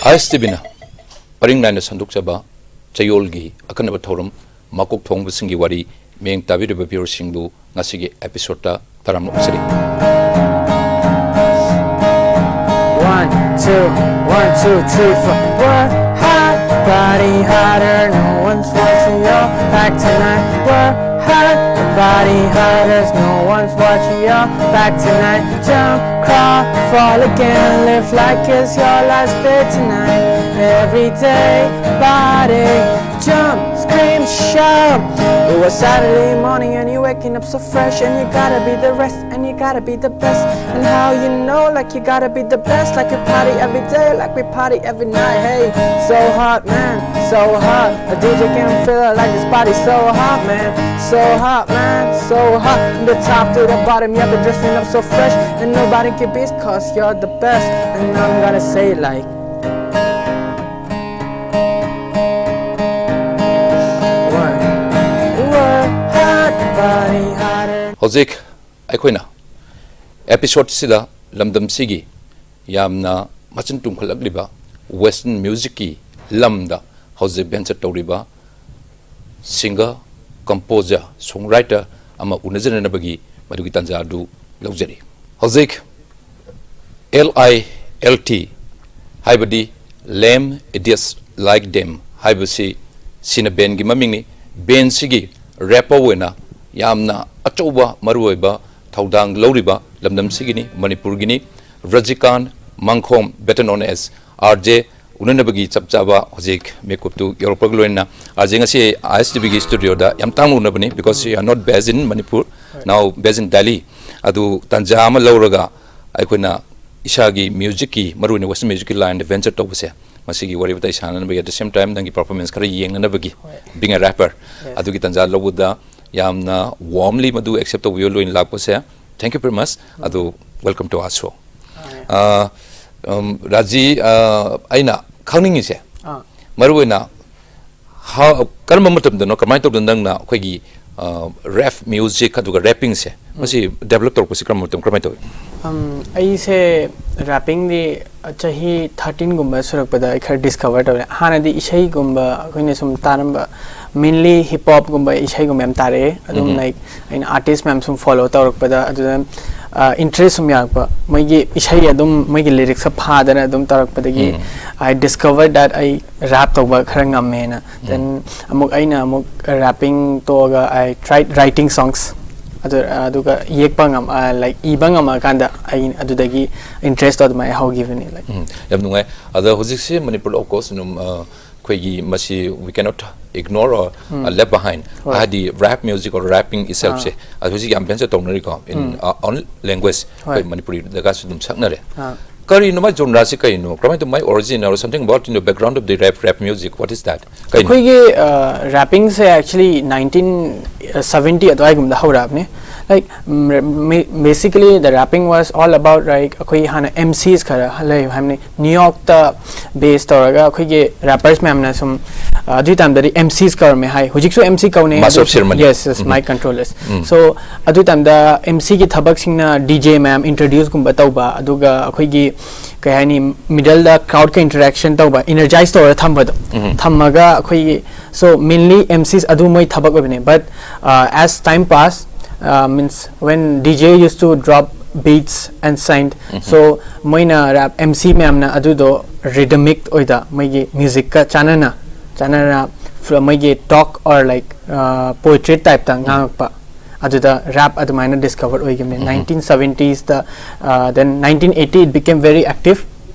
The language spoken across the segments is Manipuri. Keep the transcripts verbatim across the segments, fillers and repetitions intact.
ꯑꯥꯏ ꯑꯦꯁ ꯇꯤ ꯚꯤꯅ ꯄꯔꯤꯡ ꯅꯥꯏꯅ ꯁꯟꯗꯣꯛꯆꯕ ꯆꯌꯣꯜꯒꯤ ꯑꯈꯟꯅꯕ ꯊꯧꯔꯝ ꯃꯀꯣꯛ ꯊꯣꯡꯕꯁꯤꯡꯒꯤ ꯋꯥꯔꯤ ꯃꯤꯠꯌꯦꯡ ꯇꯥꯕꯤꯔꯤꯕ viewerꯁꯤꯡꯗꯨ ꯉꯁꯤꯒꯤ episodeꯇ ꯇꯔꯥꯝꯅ ꯑꯣꯛꯆꯔꯤ꯫ One, two, one, two, three, four. We're hot, body hotter, no one's watching your back tonight. We're hot, body hotter, no one's watching your back tonight. Jump, crawl, fall again, live like it's your last day tonight. Everyday body, jump, scream, shout. It was Saturday morning and you're waking up so fresh, and you gotta be the rest, and you gotta be the best. And how you know, like, you gotta be the best, like, we party every day, like, we party every night. Hey, so hot, man, so hot. A D J can feel it, like, this party so hot, man, so hot, man, so hot. From the top to the bottom, yeah, we're dressing up so fresh, and nobody can beat us 'cause you're the best. And I'm gonna say, like, one, we're hot, body hotter. ꯍꯧꯖꯤꯛ ꯑꯩꯈꯣꯏꯅ episodeꯁꯤꯗ ꯂꯝꯗꯝꯁꯤꯒꯤ ꯌꯥꯝꯅ ꯃꯆꯤꯟ ꯇꯨꯝꯈꯠꯂꯛꯂꯤꯕ western musicꯀꯤ ꯂꯝꯗ ꯍꯧꯖꯤꯛ venture ꯇꯧꯔꯤꯕ singer, composer, songwriter ꯑꯃ ꯎꯅꯖꯅꯅꯕꯒꯤ ꯃꯗꯨꯒꯤ ꯇꯥꯟꯖꯥ ꯑꯗꯨ ꯂꯧꯖꯔꯤ꯫ ꯍꯧꯖꯤꯛ L I L T ꯍꯥꯏꯕꯗꯤ Lame Idiots Like Them ꯍꯥꯏꯕꯁꯤ ꯁꯤꯅ bandꯒꯤ ꯃꯃꯤꯡꯅꯤ꯫ Bandꯁꯤꯒꯤ rapper ꯑꯣꯏꯅ ꯌꯥꯝꯅ ꯑꯆꯧꯕ ꯃꯔꯨꯑꯣꯏꯕ ꯊꯧꯗꯥꯡ ꯂꯧꯔꯤꯕ ꯂꯝꯗꯝꯁꯤꯒꯤꯅꯤ, ꯃꯅꯤꯄꯨꯔꯒꯤꯅꯤ꯫ ꯔꯖꯤꯀꯥꯟ ꯃꯪꯈꯣꯝ, better known as R J, ꯎꯅꯅꯕꯒꯤ ꯆꯞ ꯆꯥꯕ ꯍꯧꯖꯤꯛ ꯃꯤꯀꯨꯞꯇꯨ ꯌꯧꯔꯛꯄꯒ ꯂꯣꯏꯅꯅ, R J, ꯉꯁꯤ I S T Vꯒꯤ studioꯗ ꯌꯥꯝ ꯇꯥꯡꯅ ꯎꯅꯕꯅꯤ, because you are not based in Manipur, now based in Delhi꯫ ꯑꯗꯨ ꯇꯥꯟꯖꯥ ꯑꯃ ꯂꯧꯔꯒ ꯑꯩꯈꯣꯏꯅ ꯏꯁꯥꯒꯤ musicꯀꯤ, ꯃꯔꯨꯑꯣꯏꯅ western musicꯀꯤ lineꯗ venture ꯇꯧꯕꯁꯦ, ꯃꯁꯤꯒꯤ ꯋꯥꯔꯤ ꯋꯥꯇꯥꯏ ꯁꯥꯟꯅꯅꯕꯒꯤ, at the same time ꯅꯪꯒꯤ performance ꯈꯔ ꯌꯦꯡꯅꯅꯕꯒꯤ, being a rapper, ꯑꯗꯨꯒꯤ ꯇꯥꯟꯖꯥ ꯂꯧꯕꯗ ꯌꯥꯝꯅ warmly ꯃꯗꯨ accept ꯇꯧꯕꯤꯌꯨ ꯂꯣꯏꯅ ꯂꯥꯛꯄꯁꯦ꯫ Thank you very much꯫ ꯑꯗꯨ welcome to our show꯫ ꯑ, ꯎꯝ, ꯔꯥꯖꯤ, ꯑ, ꯑꯩꯅ ꯈꯪꯅꯤꯡꯉꯤꯁꯦ, ꯑꯥ꯫ ꯃꯔꯨꯑꯣꯏꯅ how, ꯀꯔꯝꯕ ꯃꯇꯝꯗꯅꯣ, ꯀꯃꯥꯏꯅ ꯇꯧꯗꯅ ꯅꯪꯅ ꯑꯩꯈꯣꯏꯒꯤ ꯔꯦꯞ ꯃ꯭ꯌꯨꯖꯤꯛ ꯑꯗꯨꯒ ꯔꯦꯄꯤꯡꯁꯦ ꯃꯁꯤ ꯗꯦꯕꯂꯞ ꯇꯧꯔꯛꯄꯁꯤ ꯀꯔꯝꯕ ꯃꯇꯝ, ꯀꯔꯝꯍꯥꯏꯅ ꯇꯧꯏ? ꯑꯩꯁꯦ ꯔꯦꯄꯤꯡꯗꯤ ꯆꯍꯤ ꯊꯥꯔꯇꯤꯟꯒꯨꯝꯕ ꯁꯨꯔꯛꯄꯗ ꯑꯩ ꯈꯔ ꯗꯤꯁꯀꯚꯔ ꯇꯧꯔꯦ꯫ ꯍꯥꯟꯅꯗꯤ ꯏꯁꯩꯒꯨꯝꯕ ꯑꯩꯈꯣꯏꯅ ꯁꯨꯝ ꯇꯥꯔꯝꯕ, ꯃꯦꯟꯂꯤ ꯍꯤꯞ ꯍꯣꯞꯀꯨꯝꯕ ꯏꯁꯩꯒꯨꯝꯕ ꯌꯥꯝ ꯇꯥꯔꯛꯑꯦ꯫ ꯑꯗꯨꯝ ꯂꯥꯏꯛ ꯑꯩꯅ ꯑꯥꯔꯇꯤꯁ ꯃꯌꯥꯝ ꯁꯨꯝ ꯐꯣꯂꯣ ꯇꯧꯔꯛꯄꯗ ꯑꯗꯨꯗ ꯏꯟꯇꯔꯦꯁ ꯁꯨꯝ ꯌꯥꯔꯛꯄ, ꯃꯣꯏꯒꯤ ꯏꯁꯩ ꯑꯗꯨꯝ ꯃꯣꯏꯒꯤ ꯂꯤꯔꯤꯛꯁ ꯐꯥꯗꯅ ꯑꯗꯨꯝ ꯇꯧꯔꯛꯄꯗꯒꯤ I discovered that ꯑꯩ ꯔꯦꯞ ꯇꯧꯕ ꯈꯔ ꯉꯝꯃꯦꯅ꯫ ꯗꯦꯟ ꯑꯃꯨꯛ ꯑꯩꯅ ꯑꯃꯨꯛ ꯔꯦꯄꯤꯡ ꯇꯣꯛꯑꯒ I tried writing songs꯫ ꯑꯗꯨ ꯑꯗꯨꯒ ꯌꯦꯛꯄ ꯉꯝ ꯂꯥꯏꯛ ꯏꯕ ꯉꯝꯃꯛꯑꯀꯥꯟꯗ ꯑꯩ ꯑꯗꯨꯗꯒꯤ ꯏꯟꯇꯔꯦꯁꯇꯣ ꯑꯗꯨꯃꯥꯏꯅ ꯍꯧꯈꯤꯕꯅꯤ꯫ ꯂꯥꯏꯛ ꯎꯝ, ꯌꯥꯝ ꯅꯨꯡꯉꯥꯏ꯫ ꯑꯗ ꯍꯧꯖꯤꯛꯁꯤ ꯃꯅꯤꯄꯨꯔ, of course, ꯑꯗꯨꯝ ꯑꯩꯈꯣꯏꯒꯤ ꯃꯁꯤ we cannot ignore or left behind꯫ ꯍꯣꯏ꯫ ꯍꯥꯏꯗꯤ ꯔꯦꯞ ꯃ꯭ꯌꯨꯖꯤꯛ ꯑꯣꯔ ꯔꯦꯄꯤꯡ ꯏꯠꯁꯦꯜꯐꯁꯦ ꯑꯗꯨ ꯍꯧꯖꯤꯛ ꯌꯥꯝ venture ꯇꯧꯅꯔꯤꯀꯣ꯫ In our own language, ꯍꯣꯏ꯫ ꯑꯩꯈꯣꯏ ꯃꯅꯤꯄꯨꯔꯤꯗꯒꯁꯨ ꯑꯗꯨꯝ ꯁꯛꯅꯔꯦ꯫ ꯑꯥ꯫ ꯀꯔꯤꯅꯣ ꯃꯥꯏ ꯖꯣꯟꯔꯥꯁꯤ ꯀꯔꯤꯅꯣ? ꯀꯃꯥꯏꯅ ꯇꯧ-, my origin or something about in the background of the rap, rap music, what is that? ꯀꯩꯅꯣ? ꯑꯩꯈꯣꯏꯒꯤ ꯔꯦꯄꯤꯡꯁꯦ actually nineteen seventy ꯑꯗꯨꯋꯥꯏꯒꯨꯝꯕꯗ ꯍꯧꯔꯛꯑꯕꯅꯤ꯫ Like basically the rapping was all about, like, ꯑꯩꯈꯣꯏ ꯍꯥꯟꯅ ꯑꯦꯝ ꯁꯤꯁ ꯈꯔ ꯂꯩ ꯍꯥꯏꯕꯅꯤ, ꯅ꯭ꯌꯨ ꯌꯣꯔꯛꯇ ꯕꯦꯁ ꯇꯧꯔꯒ ꯑꯩꯈꯣꯏꯒꯤ ꯔꯦꯄꯔꯁ ꯃꯌꯥꯝꯅ ꯁꯨꯝ ꯑꯗꯨꯒꯤ ꯇꯥꯏꯝꯗꯗꯤ ꯑꯦꯝ ꯁꯤꯁ ꯀꯧꯔꯝꯃꯦ ꯍꯥꯏ, ꯍꯧꯖꯤꯛꯁꯨ M C ꯀꯧꯅꯩ꯫ Master of ceremony. Yes, yes, mic control list. So ꯑꯗꯨ ꯇꯥꯏꯝꯗ ꯑꯦꯝ ꯁꯤꯒꯤ ꯊꯕꯛꯁꯤꯡꯅ ꯗꯤ ꯖꯦ ꯃꯌꯥꯝ ꯏꯟꯇ꯭ꯔꯣꯗ꯭ꯌꯨꯁꯀꯨꯝꯕ ꯇꯧꯕ, ꯑꯗꯨꯒ ꯑꯩꯈꯣꯏꯒꯤ ꯀꯩ ꯍꯥꯏꯅꯤ, ꯃꯤꯗꯜꯗ ꯀ꯭ꯔꯥꯎꯗꯀ ꯏꯟꯇꯔꯦꯛꯁꯟ ꯇꯧꯕ, ꯏꯅꯔꯖꯥꯏꯁ ꯇꯧꯔꯒ ꯊꯝꯕꯗꯣ, ꯊꯝꯃꯒ ꯑꯩꯈꯣꯏꯒꯤ, so mainly ꯑꯦꯝ ꯁꯤꯁ ꯑꯗꯨ ꯃꯣꯏ ꯊꯕꯛ ꯑꯣꯏꯕꯅꯦ꯫ But as time pass, means when D J used to drop beats and sound, so ꯃꯣꯏꯅ ꯔꯦꯞ ꯑꯦꯝ ꯁꯤ ꯃꯌꯥꯝꯅ ꯑꯗꯨꯗꯣ ꯔꯤꯗꯃꯤꯛ ꯑꯣꯏꯗ ꯃꯣꯏꯒꯤ ꯃ꯭ꯌꯨꯖꯤꯛꯀ ꯆꯥꯟꯅꯅ ꯆꯥꯟꯅꯅ ꯐ꯭ꯂ- ꯃꯣꯏꯒꯤ ꯇꯣꯛ ꯑꯣꯔ ꯂꯥꯏꯛ ꯄꯣꯏꯇ꯭ꯔꯤ ꯇꯥꯏꯞꯇ ꯉꯥꯡꯉꯛꯄ, ꯑꯗꯨꯗ ꯔꯦꯞ ꯑꯗꯨꯃꯥꯏꯅ ꯗꯤꯁꯀꯚꯔ ꯑꯣꯏꯈꯤꯕꯅꯦ꯫ ꯅꯥꯏꯟꯇꯤꯟ ꯁꯕꯦꯟꯇꯤꯁꯇ, then nineteen eighty it became very active,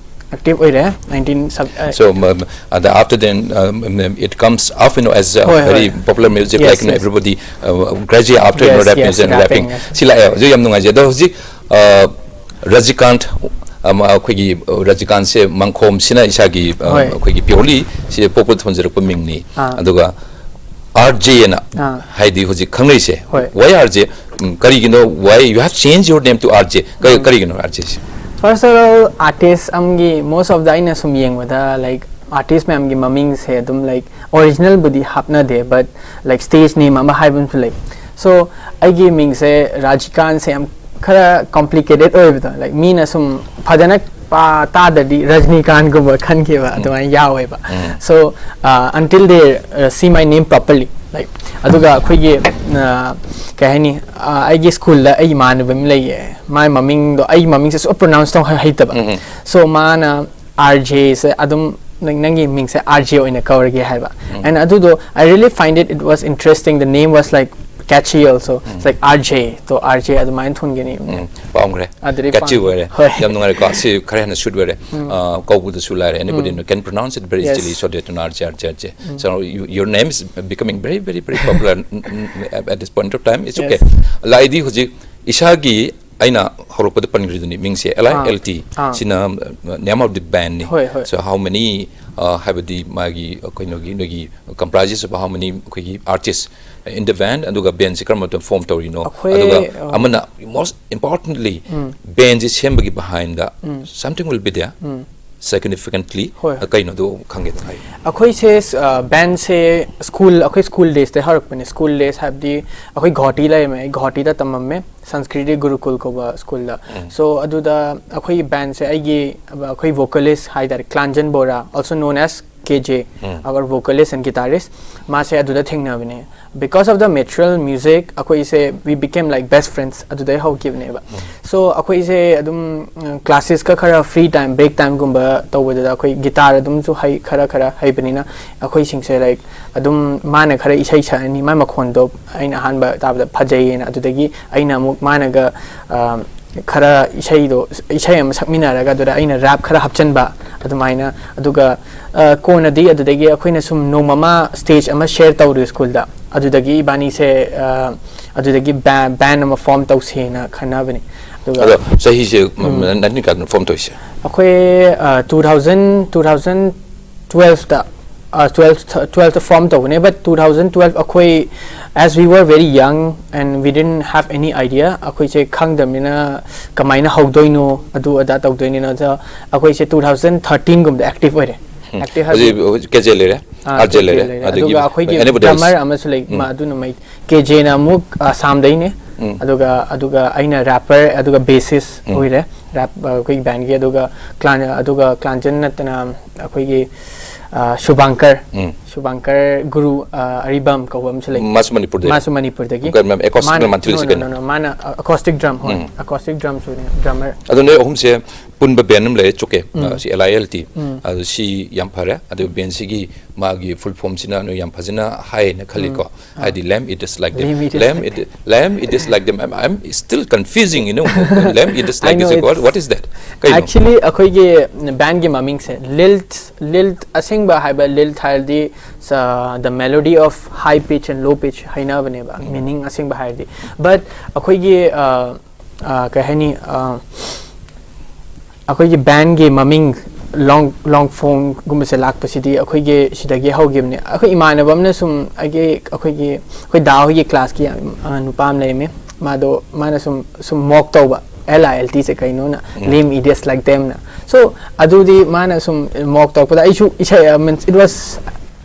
active ꯑꯣꯏꯔꯦ꯫ Nineteen sub- So, um, and after then, um, it comes up, you know, as a ꯍꯣꯏ, very ꯍꯣꯏ꯫ Popular music, Yes, like, you know, yes. Everybody uh, graduate after, you know, Yes, rap yes, music and rapping, rapping. yes. ꯁꯤ ꯂꯥꯛꯑꯦ ꯍꯧꯖꯤꯛ ꯌꯥꯝ ꯅꯨꯡꯉꯥꯏꯖꯩ꯫ ꯑꯗꯣ ꯍꯧꯖꯤꯛ ꯑ, ꯔꯖꯤꯀꯥꯟꯠ, ꯑꯃ, ꯑꯩꯈꯣꯏꯒꯤ ꯔꯖꯤꯀꯥꯟꯠꯁꯦ ꯃꯪꯈꯣꯝꯁꯤꯅ ꯏꯁꯥꯒꯤ ꯑ, ꯍꯣꯏ꯫ ꯑꯩꯈꯣꯏꯒꯤ ꯄꯤꯌꯣꯔꯂꯤ ꯁꯤ ꯄꯣꯛꯄ ꯊꯣꯟꯖꯔꯛꯄ ꯃꯤꯡꯅꯤ꯫ ꯑꯥ꯫ ꯑꯗꯨꯒ ꯑꯥꯔ ꯖꯦꯅ ꯑꯥ꯫ ꯍꯥꯏꯗꯤ ꯍꯧꯖꯤꯛ ꯈꯪꯅꯩꯁꯦ꯫ ꯍꯣꯏ꯫ Why R J? ꯎꯝ, ꯀꯔꯤꯒꯤꯅꯣ? Why you have changed your name to R J? ꯀ- ꯀꯔꯤꯒꯤꯅꯣ R J say? First of all, artist ꯑꯃꯒꯤ most of the ꯑꯩꯅ ꯁꯨꯝ ꯌꯦꯡꯕꯗ, like, ꯑꯥꯔꯇꯤꯁ ꯃꯌꯥꯝꯒꯤ ꯃꯃꯤꯡꯁꯦ ꯑꯗꯨꯝ ꯂꯥꯏꯛ ꯑꯣꯔꯤꯖꯤꯅꯦꯜꯕꯨꯗꯤ ꯍꯥꯞꯅꯗꯦ, ꯕꯠ ꯂꯥꯏꯛ ꯁ꯭ꯇꯦꯖ ꯅꯦꯝ ꯑꯃ ꯍꯥꯏꯕ ꯑꯃꯁꯨ ꯂꯩ꯫ ꯁꯣ ꯑꯩꯒꯤ ꯃꯤꯡꯁꯦ ꯔꯥꯖꯤꯀꯥꯟꯁꯦ ꯌꯥꯝ ꯈꯔ ꯀꯣꯝꯄ꯭ꯂꯤꯀꯦꯇꯦꯠ ꯑꯣꯏꯕꯗꯣ, ꯂꯥꯏꯛ ꯃꯤꯅ ꯁꯨꯝ ꯐꯖꯅ ꯄꯥ ꯇꯥꯗ꯭ꯔꯗꯤ ꯔꯖꯅꯤꯀꯥꯟꯒꯨꯝꯕ ꯈꯟꯈꯤꯕ ꯑꯗꯨꯃꯥꯏꯅ ꯌꯥꯎꯋꯦꯕ꯫ ꯁꯣ ꯑꯟꯇꯤꯜ ꯗꯦ ꯁꯤ ꯃꯥꯏ ꯅꯦꯝ ꯄ꯭ꯔꯣꯄꯔꯂꯤ, ꯂꯥꯏꯛ ꯑꯗꯨꯒ ꯑꯩꯈꯣꯏꯒꯤ ꯑ, ꯀꯩ ꯍꯥꯏꯅꯤ, ꯑ, ꯑꯩꯒꯤ ꯁ꯭ꯀꯨꯜꯗ ꯑꯩ ꯏꯃꯥꯟꯅꯕ ꯑꯃ ꯂꯩꯌꯦ, ꯃꯥꯏ ꯃꯃꯤꯡꯗꯣ, ꯑꯩ ꯃꯃꯤꯡꯁꯦ ꯁꯨꯝ ꯄ꯭ꯔꯣꯅꯥꯎꯟꯁ ꯇꯧ ꯍꯩꯇꯕ꯫ ꯁꯣ ꯃꯥꯅ ꯑꯥꯔ ꯖꯦꯁꯦ ꯑꯗꯨꯝ ꯅꯪ, ꯅꯪꯒꯤ ꯃꯤꯡꯁꯦ ꯑꯥꯔ ꯖꯦ ꯑꯣꯏꯅ ꯀꯧꯔꯒꯦ ꯍꯥꯏꯕ꯫ And ꯑꯗꯨꯗꯣ, I really find it, it was interesting, the name was like catchy also. It's like R J, to R J ꯑꯗꯨꯃꯥꯏꯅ ꯊꯣꯟꯒꯅꯤ꯫ ꯎꯝ, ꯄꯥꯝꯈ꯭ꯔꯦ꯫ ꯑꯗꯨꯗꯤ ꯀꯦꯠꯆꯤ ꯄꯥꯝꯈ꯭ꯔꯦ꯫ ꯑꯣꯏꯔꯦ꯫ ꯍꯣꯏ꯫ ꯌꯥꯝ ꯅꯨꯡꯉꯥꯏꯔꯦꯀꯣ꯫ ꯁꯤ ꯈꯔ ꯍꯦꯟꯅ ꯁꯨꯠ ꯑꯣꯏꯔꯦ꯫ ꯑ, ꯀꯧꯕꯗꯁꯨ ꯂꯥꯏꯔꯦ꯫ Anybody can pronounce it very Yes. easily, so that you know, R J, R J, R J. So you, your name is becoming very, very, very popular n- n- at this point of time. It's okay. Yes. ꯂꯥꯛꯏꯗꯤ ꯍꯧꯖꯤꯛ ꯏꯁꯥꯒꯤ ꯑꯩꯅ ꯍꯧꯔꯛꯄꯗ ꯄꯟꯈ꯭ꯔꯤꯗꯨꯅꯤ ꯃꯤꯡꯁꯦ ꯑꯦꯜ ꯑꯥꯏ ꯑꯥ꯫ L T. ꯑꯥ꯫ ꯁꯤꯅ ꯅꯦꯝ ꯑꯣꯐ ꯗꯤ ꯕꯦꯟꯅꯤ꯫ ꯍꯣꯏ, ꯍꯣꯏ꯫ So how many, uh, ꯍꯥꯏꯕꯗꯤ ꯃꯥꯒꯤ ꯀꯩꯅꯣꯒꯤ ꯅꯣꯏꯒꯤ comprises of how many ꯑꯩꯈꯣꯏꯒꯤ artist in the band, ꯑꯗꯨꯒ ꯕꯦꯟꯁꯤ ꯀꯔꯝꯕ ꯃꯇꯝꯗ ꯐꯣꯝ ꯇꯧꯔꯤꯅꯣ? ꯑꯩꯈꯣꯏ, ꯑꯗꯨꯒ ꯑ, ꯑꯃꯅ most importantly ꯕꯦꯟꯁꯤ ꯁꯦꯝꯕꯒꯤ ꯕꯤꯍꯥꯏꯟꯗ something will be there, significantly. ꯍꯣꯏ꯫ ꯀꯩꯅꯣꯗꯣ ꯈꯪꯒꯦꯗꯅ ꯍꯥꯏꯌꯨ꯫ ꯑꯩꯈꯣꯏꯁꯦ ꯕꯦꯟꯁꯦ ꯁ꯭ꯀꯨꯜ, ꯑꯩꯈꯣꯏ ꯁ꯭ꯀꯨꯜ ꯗꯦꯖꯇꯩ ꯍꯧꯔꯛꯄꯅꯦ꯫ ꯁ꯭ꯀꯨꯜ ꯗꯦꯖ ꯍꯥꯏꯕꯗꯤ ꯑꯩꯈꯣꯏ ꯒꯨꯋꯥꯍꯥꯇꯤ ꯂꯩꯔꯝꯃꯦ, ꯑꯩ ꯒꯨꯋꯥꯍꯥꯇꯤꯗ ꯇꯝꯃꯝꯃꯦ, ꯁꯪꯁꯀ꯭ꯔꯤꯠ ꯒꯨꯔꯨꯀꯨꯜ ꯀꯧꯕ ꯁ꯭ꯀꯨꯜꯗ꯫ ꯁꯣ ꯑꯗꯨꯗ ꯑꯩꯈꯣꯏꯒꯤ ꯕꯦꯟꯁꯦ ꯑꯩꯒꯤ, ꯑꯩꯈꯣꯏ ꯚꯣꯀꯦꯂꯤꯁ ꯍꯥꯏ ꯇꯥꯔꯦ, ꯀ꯭ꯂꯥꯟꯖꯟ ꯕꯣꯔꯥ, also known as K J, our vocalist and guitarist, ꯃꯥꯁꯦ ꯑꯗꯨꯗ ꯊꯦꯡꯅꯕꯅꯦ꯫ Because of the mutual music, ꯑꯩꯈꯣꯏꯁꯦ we became like best friends, ꯑꯗꯨꯗꯩ ꯍꯧꯈꯤꯕꯅꯦꯕ꯫ ꯁꯣ ꯑꯩꯈꯣꯏꯁꯦ ꯑꯗꯨꯝ ꯀ꯭ꯂꯥꯁꯦꯁꯀ ꯈꯔ ꯐ꯭ꯔꯤ ꯇꯥꯏꯝ, ꯕ꯭ꯔꯦꯛ ꯇꯥꯏꯝꯒꯨꯝꯕ ꯇꯧꯕꯗꯨꯗ ꯑꯩꯈꯣꯏ ꯒꯤꯇꯥꯔ ꯑꯗꯨꯝꯁꯨ ꯍꯩ, ꯈꯔ ꯈꯔ ꯍꯩꯕꯅꯤꯅ ꯑꯩꯈꯣꯏꯁꯤꯡꯁꯦ ꯂꯥꯏꯛ ꯑꯗꯨꯝ ꯃꯥꯅ ꯈꯔ ꯏꯁꯩ ꯁꯛꯑꯅꯤ, ꯃꯥꯏ ꯃꯈꯣꯟꯗꯣ ꯑꯩꯅ ꯑꯍꯥꯟꯕ ꯇꯥꯕꯗ ꯐꯖꯩꯌꯦꯅ, ꯑꯗꯨꯗꯒꯤ ꯑꯩꯅ ꯑꯃꯨꯛ ꯃꯥꯅꯒ ꯑ, ꯈꯔ ꯏꯁꯩꯗꯣ, ꯏꯁꯩ ꯑꯃ ꯁꯛꯃꯤꯟꯅꯔꯒ ꯑꯗꯨꯗ ꯑꯩꯅ ꯔꯦꯞ ꯈꯔ ꯍꯥꯞꯆꯤꯟꯕ ꯑꯗꯨꯃꯥꯏꯅ꯫ ꯑꯗꯨꯒ ꯑ, ꯀꯣꯟꯅꯗꯤ ꯑꯗꯨꯗꯒꯤ ꯑꯩꯈꯣꯏꯅ ꯁꯨꯝ ꯅꯣꯡꯃ ꯑꯃ ꯁ꯭ꯇꯦꯖ ꯑꯃ ꯁꯦꯌꯔ ꯇꯧꯔꯨꯏ ꯁ꯭ꯀꯨꯜꯗ꯫ ꯑꯗꯨꯗꯒꯤ ꯏꯕꯥꯅꯤꯁꯦ, ꯑ, ꯑꯗꯨꯗꯒꯤ ꯕꯦꯟ ꯑꯃ ꯐꯣꯝ ꯇꯧꯁꯦꯅ ꯈꯟꯅꯕꯅꯤ꯫ ꯑꯗꯨꯒ ꯑꯗꯣ ꯆꯍꯤꯁꯦ ꯅꯥꯏꯟꯇꯤꯟ ꯀꯌꯥꯗꯅꯣ ꯐꯣꯝ ꯇꯧꯔꯤꯁꯦ? ꯑꯩꯈꯣꯏ two thousand, two thousand twelfth, twelve, twelfth form ꯇꯧꯕꯅꯦ꯫ ꯕꯠ ꯇꯨ ꯊꯥꯎꯖꯟ ꯇꯨꯋꯦꯜꯐ ꯑꯩꯈꯣꯏ, as we were very young and we didn't have any idea, ꯑꯩꯈꯣꯏꯁꯦ ꯈꯪꯗꯕꯅꯤꯅ ꯀꯃꯥꯏꯅ ꯍꯧꯗꯣꯏꯅꯣ, ꯑꯗꯨ ꯑꯗꯥ ꯇꯧꯗꯣꯏꯅꯤꯅ, ꯑꯗ ꯑꯩꯈꯣꯏꯁꯦ ꯇꯨ ꯊꯥꯎꯖꯟ ꯊꯥꯔꯇꯤꯟꯒꯨꯝꯕꯗ ꯑꯦꯛꯇꯤꯚ ꯑꯣꯏꯔꯦ꯫ ꯎꯝ꯫ Active ꯍꯥꯏꯕꯗꯤ ꯍꯧꯖꯤꯛ, ꯍꯧꯖꯤꯛ ꯀꯦꯖꯦ ꯂꯩꯔꯦ, ꯑꯥ, ꯑꯥꯔꯖꯦ ꯀꯦꯖꯦ ꯂꯩꯔꯦ, ꯂꯩꯔꯦ꯫ ꯑꯗꯒꯤ ꯑꯗꯨꯒ ꯑꯩꯈꯣꯏꯒꯤ anybody else? Drummer ꯑꯃꯁꯨ ꯂꯩ, ꯎꯝ꯫ ꯃꯥ ꯑꯗꯨꯅ ꯃꯩ-, ꯀꯦꯖꯦꯅ ꯑꯃꯨꯛ, ꯑ, ꯑꯁꯥꯝꯗꯩꯅꯦ꯫ ꯎꯝ꯫ ꯑꯗꯨꯒ, ꯑꯗꯨꯒ ꯑꯩꯅ rapper, ꯑꯗꯨꯒ bassist ꯎꯝ꯫ ꯑꯣꯏꯔꯦ꯫ Rap, ꯑ, ꯑꯩꯈꯣꯏꯒꯤ bandꯒꯤ, ꯑꯗꯨꯒ ꯀ꯭ꯂꯥꯟ-, ꯑꯗꯨꯒ ꯀ꯭ꯂꯥꯟꯖꯟ ꯅꯠꯇꯅ ꯑꯩꯈꯣꯏꯒꯤ, ꯑ, ꯁꯨꯕꯥꯡꯀꯔ, ꯎꯝ꯫ ꯁꯨꯕꯥꯡꯀꯔ ꯒꯨꯔꯨ, ꯑ, ꯑꯔꯤꯕꯝ ꯀꯧꯕ ꯑꯃꯁꯨ ꯂꯩ꯫ ꯃꯥꯁꯨ ꯃꯅꯤꯄꯨꯔꯗꯒꯤ? ꯃꯥꯁꯨ ꯃꯅꯤꯄꯨꯔꯗꯒꯤ꯫ ꯀꯔꯝꯕ, acoustic ꯃꯥꯅ, ꯅꯠꯇ꯭ꯔꯣ ꯃꯥꯅ ꯊꯤꯜꯂꯤꯁꯤ no, no, ꯀꯩꯅꯣ? No, no, ꯃꯥꯅ, ꯑ, acoustic drum ꯍꯣꯏ, ꯎꯝ꯫ Acoustic drum ꯁꯨꯅꯦ, drummer꯫ ꯑꯗꯨ ꯅꯣꯏ ꯑꯍꯨꯝꯁꯦ ꯄꯨꯟꯕ band ꯑꯃ ꯂꯩꯔꯦ, ꯆꯨꯀꯦ, ꯎꯝ꯫ ꯑ, ꯁꯤ L I L T꯫ ꯎꯝ꯫ ꯑꯗꯨ ꯁꯤ ꯌꯥꯝ ꯐꯔꯦ꯫ ꯑꯗꯨ bandꯁꯤꯒꯤ ꯃꯥꯒꯤ full formꯁꯤꯅ ꯅꯣꯏ ꯌꯥꯝ ꯐꯖꯅ ꯍꯥꯏꯌꯦꯅ ꯈꯜꯂꯤꯀꯣ꯫ ꯎꯝ꯫ ꯑꯥ꯫ ꯍꯥꯏꯗꯤ, "Lamb it is like them." Lamb it is like them. Lamb it is, Lamb it is like them. I'm, I'm still confusing, you know. Lamb it is I like know this. What, it's what is that? ꯀꯩꯅꯣ? Actually, ꯑꯩꯈꯣꯏꯒꯤ bandꯒꯤ ꯃꯃꯤꯡꯁꯦ lilt, lilt, ꯑꯁꯦꯡꯕ ꯍꯥꯏꯕ lilt ꯍꯥꯏꯔꯗꯤ, uh, the melody of high pitch and low pitch ꯍꯥꯏꯅꯕꯅꯦꯕ, um. Meaning ꯑꯁꯦꯡꯕ ꯍꯥꯏꯔꯗꯤ꯫ But ꯑꯩꯈꯣꯏꯒꯤ, uh, ꯑ, ꯀꯩ ꯍꯥꯏꯅꯤ, ꯑ, ꯑꯩꯈꯣꯏꯒꯤ bandꯒꯤ ꯃꯃꯤꯡ ꯂꯣꯡ-, ꯂꯣꯡꯐꯣꯡꯒꯨꯝꯕꯁꯦ ꯂꯥꯛꯄꯁꯤꯗꯤ ꯑꯩꯈꯣꯏꯒꯤ ꯁꯤꯗꯒꯤ ꯍꯧꯈꯤꯕꯅꯦ꯫ ꯑꯩꯈꯣꯏ ꯏꯃꯥꯟꯅꯕ ꯑꯃꯅ ꯁꯨꯝ ꯑꯩꯒꯤ, ꯑꯩꯈꯣꯏꯒꯤ, ꯑꯩꯈꯣꯏ ꯗꯥ ꯍꯣꯏꯒꯤ classꯀꯤ, ꯑ, ꯅꯨꯄꯥ ꯑꯃ ꯂꯩꯔꯝꯃꯦ꯫ ꯃꯥꯗꯣ, ꯃꯥꯅ ꯁꯨꯝ, ꯁꯨꯝ mock ꯇꯧꯕ, "L I L T ꯁꯦ ꯀꯩꯅꯣꯅ?" ꯎꯝ꯫ "Lame idiots like them" ꯅ꯫ So, ꯑꯗꯨꯗꯤ ꯃꯥꯅ ꯁꯨꯝ mock ꯇꯧꯔꯛꯄꯗ ꯑꯩꯁꯨ ꯏꯁꯩ, uh, means it was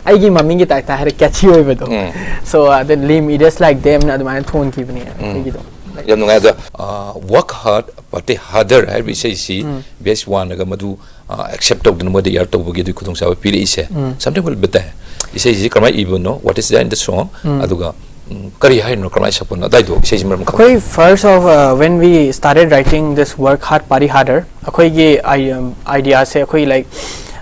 ꯑꯩꯒꯤ ꯃꯃꯤꯡꯒꯤ type ꯇ ꯍꯥꯏꯔ catchy ꯑꯣꯏꯕꯗꯣ꯫ ꯎꯝ꯫ So, ꯑꯗ "Lame idiots like them" ꯅ ꯑꯗꯨꯃꯥꯏꯅ ꯊꯣꯟꯈꯤꯕꯅꯦ ꯎꯝ꯫ ꯑꯩꯈꯣꯏꯒꯤꯗꯣ꯫ ꯌꯥꯝ ꯅꯨꯡꯉꯥꯏ꯫ ꯑꯗꯣ, ꯑ, "Work Hard, Party Harder" ꯍꯥꯏꯔꯤꯕ ꯏꯁꯩꯁꯤ ꯎꯝ꯫ Best One ꯅꯒ ꯃꯗꯨ, ꯑ, accept ꯇꯧꯗꯅ ꯃꯣꯏꯗ air ꯇꯧꯕꯒꯤ ꯑꯗꯨꯒꯤ ꯈꯨꯗꯣꯡꯆꯥꯕ ꯄꯤꯔꯛꯏꯁꯦ꯫ ꯎꯝ꯫ Sometimes will be there. ꯏꯁꯩꯁꯤ ꯀꯔꯝꯍꯥꯏꯅ ꯏꯕꯅꯣ, what is there in the song? ꯎꯝ꯫ ꯑꯗꯨꯒ, ꯎꯝ, ꯀꯔꯤ ꯍꯥꯏꯔꯤꯅꯣ, ꯀꯔꯝꯍꯥꯏꯅ ꯁꯛꯄꯅꯣ, ꯑꯗꯥꯏꯗꯣ ꯏꯁꯩꯁꯤ ꯃꯔꯝ ꯈꯪꯕ? ꯑꯩꯈꯣꯏ first of, uh, when we started writing this "Work Hard, Party Harder", ꯑꯩꯈꯣꯏꯒꯤ ꯑꯥꯏ-, ꯑꯝ, idea ꯁꯦ ꯑꯩꯈꯣꯏ, like,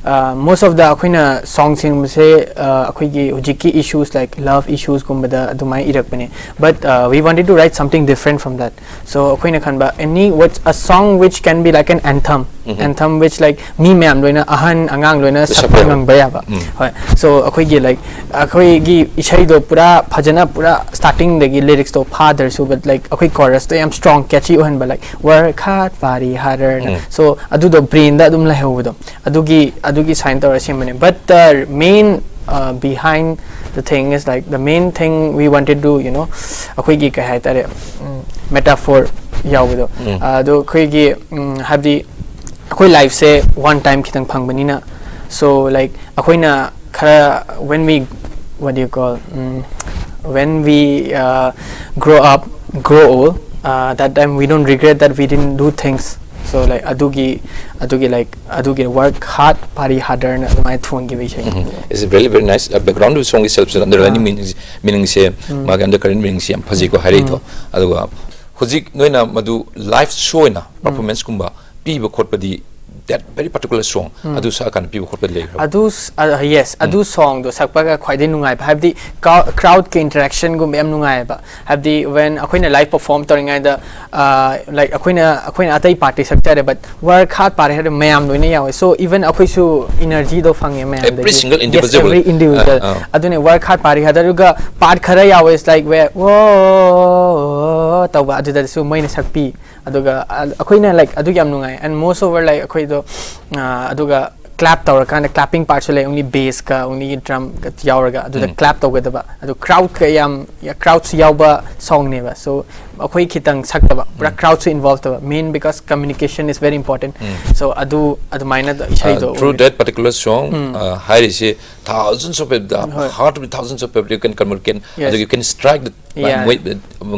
ꯑ, most of the ꯑꯩꯈꯣꯏꯅ song ꯁꯦꯝꯕꯁꯦ, ꯑ, ꯑꯩꯈꯣꯏꯒꯤ ꯍꯧꯖꯤꯛꯀꯤ issues, like love issues ꯀꯨꯝꯕꯗ ꯑꯗꯨꯃꯥꯏꯅ ꯏꯔꯛꯄꯅꯦ꯫ But, uh, we wanted to write something different from that. So ꯑꯩꯈꯣꯏꯅ ꯈꯟꯕ, any, what, a song which can be like an anthem, um. Anthem which, like, ꯃꯤ ꯃꯌꯥꯝ ꯂꯣꯏꯅ, ꯑꯍꯟ ꯑꯉꯥꯡ ꯂꯣꯏꯅ ꯁꯛꯄ ꯁꯛꯄ ꯌꯥꯕ꯫ ꯉꯝꯕ ꯌꯥꯕ꯫ ꯎꯝ꯫ ꯍꯣꯏ꯫ So ꯑꯩꯈꯣꯏꯒꯤ, like, ꯑꯩꯈꯣꯏꯒꯤ ꯏꯁꯩꯗꯣ ꯄꯨꯔꯥ ꯐꯖꯅ, ꯄꯨꯔꯥ starting ꯗꯒꯤ lyrics ꯇꯣ ꯐꯥꯗ꯭ꯔꯁꯨ, but, like, ꯑꯩꯈꯣꯏ chorus ꯇꯣ ꯌꯥꯝ strong, catchy ꯑꯣꯏꯍꯟꯕ, like, "Work hard, party harder" ꯅ꯫ ꯎꯝ꯫ So ꯑꯗꯨꯗꯣ brain ꯗ ꯑꯗꯨꯝ ꯂꯩꯍꯧꯕꯗꯣ꯫ ꯑꯗꯨꯒꯤ, ꯑꯗꯨꯒꯤ sign ꯇꯧꯔ ꯁꯦꯝꯕꯅꯦ꯫ But the main, uh, behind the thing is, like, the main thing we wanted to, you know, ꯑꯩꯈꯣꯏꯒꯤ ꯀꯩ ꯍꯥꯏꯇꯥꯔꯦ, ꯎꯝ, metaphor ꯌꯥꯎꯕꯗꯣ꯫ ꯎꯝ꯫ ꯑꯗꯣ ꯑꯩꯈꯣꯏꯒꯤ, ꯎꯝ, ꯍꯥꯏꯕꯗꯤ ꯑꯩꯈꯣꯏ life ꯁꯦ one time ꯈꯤꯇꯪ ꯐꯪꯕꯅꯤꯅ, So like ꯑꯩꯈꯣꯏꯅ ꯈꯔ, when we, what do you call, um, when we uh, grow up, grow old, uh, that time we don't regret that we didn't do things. So like ꯑꯗꯨꯒꯤ ꯑꯗꯨꯒꯤ like ꯑꯗꯨꯒꯤ work hard, party harder ꯅ ꯑꯗꯨꯃꯥꯏꯅ ꯊꯣꯟꯈꯤꯕ ꯏꯁꯩ꯫ It's very, very nice. Background ꯁꯣꯡꯒꯤ self ꯁꯤꯗ underlining meaning meaning ꯁꯦ, ꯃꯥꯒꯤ undercurrent meaning ꯁꯦ ꯌꯥꯝ ꯐꯖꯩꯀꯣ ꯍꯥꯏꯔꯛꯏꯗꯣ꯫ ꯑꯗꯨꯒ ꯍꯧꯖꯤꯛ ꯅꯣꯏꯅ ꯃꯗꯨ live show ꯑꯣꯏꯅ performance ꯀꯨꯝꯕ ꯄꯤꯕ ꯈꯣꯠꯄꯗꯤ, that very particular song ꯑꯗꯨ ꯁꯛꯑꯀꯥꯟꯗ ꯄꯤꯕ ꯈꯣꯠꯄ ꯂꯩꯈ꯭ꯔꯕ? ꯑꯗꯨ ꯌꯦꯁ, ꯑꯗꯨ ꯁꯣꯡꯗꯣ ꯁꯛꯄꯒ ꯈ꯭ꯋꯥꯏꯗꯒꯤ ꯅꯨꯡꯉꯥꯏꯕ, ꯍꯥꯏꯕꯗꯤ ꯀ꯭ꯔꯥꯎꯗꯀꯤ ꯏꯟꯇꯔꯦꯛꯁꯟꯒꯨꯝꯕ ꯌꯥꯝ ꯅꯨꯡꯉꯥꯏꯌꯦꯕ꯫ ꯍꯥꯏꯕꯗꯤ ꯋꯦꯟ ꯑꯩꯈꯣꯏꯅ ꯂꯥꯏꯚ ꯄꯔꯐꯣꯔꯝ ꯇꯧꯔꯤꯉꯩꯗ, ꯂꯥꯏꯛ ꯑꯩꯈꯣꯏꯅ ꯑꯩꯈꯣꯏꯅ ꯑꯇꯩ ꯄꯥꯔꯇꯤ ꯁꯛꯆꯔꯦ, ꯕꯠ ꯋꯥꯔꯛ ꯍꯥꯔꯠ ꯄꯥꯔꯇꯤ ꯍꯥꯏꯔ ꯃꯌꯥꯝ ꯂꯣꯏꯅ ꯌꯥꯎꯋꯦ꯫ ꯁꯣ ꯏꯚꯟ ꯑꯩꯈꯣꯏꯁꯨ ꯏꯅꯔꯖꯤꯗꯣ ꯐꯪꯉꯦ ꯃꯌꯥꯝꯗꯒꯤ꯫ Every single individual. Every individual. ꯑꯥ, ꯑꯥ. ꯑꯗꯨꯅꯦ ꯋꯥꯔꯛ ꯍꯥꯔꯠ ꯄꯥꯔꯇꯤ ꯍꯥꯏꯗ, ꯑꯗꯨꯒ ꯄꯥꯔꯠ ꯈꯔ ꯌꯥꯎꯋꯦ, ꯏꯁ ꯂꯥꯏꯛ ꯋꯦ ꯋꯣ ꯇꯧꯕ, ꯑꯗꯨꯗꯁꯨ ꯃꯣꯏꯅ ꯁꯛꯄꯤ꯫ ꯑꯗꯨꯒ ꯑ- ꯑꯩꯈꯣꯏꯅ ꯂꯥꯏꯛ ꯑꯗꯨꯒꯤ ꯌꯥꯝ ꯅꯨꯡꯉꯥꯏ꯫ ꯑꯦꯟ ꯃꯣꯁ ꯑꯣꯚꯔ ꯂꯥꯏꯛ ꯑꯩꯈꯣꯏꯗꯣ, ꯑ, ꯑꯗꯨꯒ ꯀ꯭ꯂꯥꯞ ꯇꯧꯔꯀꯥꯟꯗ ꯀ꯭ꯂꯥꯄꯤꯡ ꯄꯥꯔꯠꯁꯨ ꯂꯩ, ꯑꯣꯡꯂꯤ ꯕꯦꯁꯀ ꯑꯣꯡꯂꯤ ꯗ꯭ꯔꯝꯒ ꯌꯥꯎꯔꯒ ꯑꯗꯨꯗ ꯀ꯭ꯂꯥꯞ ꯇꯧꯒꯗꯕ꯫ ꯑꯗꯨ ꯀ꯭ꯔꯥꯎꯗꯀ ꯌꯥꯝ, ꯀ꯭ꯔꯥꯎꯗꯁꯨ ꯌꯥꯎꯕ ꯁꯣꯡꯅꯦꯕ꯫ ꯁꯣ ꯑꯩꯈꯣꯏ ꯈꯤꯇꯪ ꯁꯛꯇꯕ, ꯄꯨꯔꯥ ꯀ꯭ꯔꯥꯎꯗꯁꯨ ꯏꯟꯚꯣꯜꯕ ꯇꯧꯕ꯫ Main because communication is very important. So ꯑꯗꯨ ꯑꯗꯨꯃꯥꯏꯅ ꯏꯁꯩꯗꯣ Through that particular song, uh, ꯍꯥꯏꯔꯤꯁꯤ thousands of people, ꯍꯣꯏ꯫ Heart of thousands of people you can communicate, Yes. ꯑꯗꯨꯒ you can strike the Yeah. ꯃꯣꯏ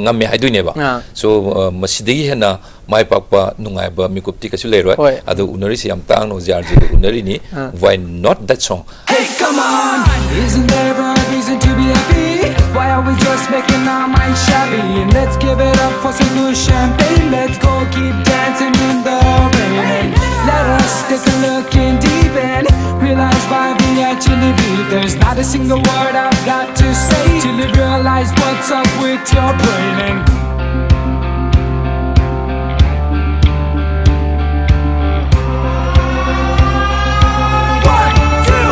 ꯉꯝꯃꯦ ꯍꯥꯏꯗꯣꯏꯅꯦꯕ꯫ ꯑꯥ꯫ So, uh, ꯃꯁꯤꯗꯒꯤ ꯍꯦꯟꯅ ꯃꯥꯏ ꯄꯥꯛꯄ ꯅꯨꯡꯉꯥꯏꯕ ꯃꯤꯀꯨꯞꯇꯤ ꯀꯩꯁꯨ ꯂꯩꯔꯣꯏ꯫ ꯍꯣꯏ꯫ ꯑꯗꯨ ꯎꯅꯔꯤꯁꯤ ꯌꯥꯝ ꯇꯥꯡꯅ ꯍꯧꯖꯤꯛ ꯑꯥꯔꯖꯦꯗ ꯎꯅꯔꯤꯅꯤ꯫ ꯑꯥ꯫ Why not that song? Hey, come on! Isn't there a reason to be happy? Why are we just making our minds shabby? Let's give it up for some good champagne. Let's go keep dancing in the rain. Let us take a look in deep and realize why we actually be. There's not a single word I've got to say till you realize what's up with your brain. And one, two,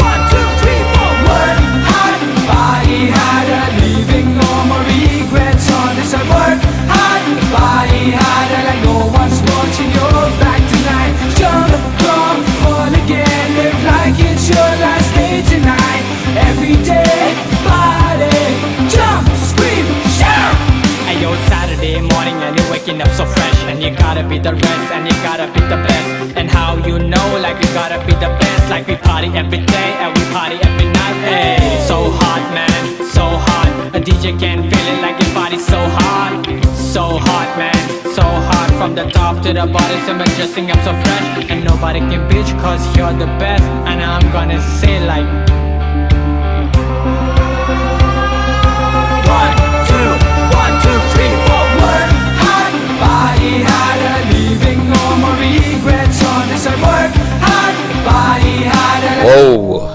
one, two, three, four. Work hard, party harder, leaving no more regrets on this. I work hard, party harder, like no one's watching your back tonight. Jump, jump, fall again, live like it's your last day tonight. Every day, party, jump, scream, shout. Ayo, Saturday morning and you're waking up so fresh. And you gotta be the rest, and you gotta be the best. And how you know, like you Gotta be the best, like we party every day and we party every night. Hey, so hot, man, so hot. A D J can feel it, like your body so hot, so hot, man, so hot. From the top to the bottom, so majestic, I'm so fresh, and nobody can beat you 'cause you're the best. And I'm gonna say like, one, two, one, two, three, four, work hard, party harder, leaving no more regrets on this. I work hard, party harder. Oh,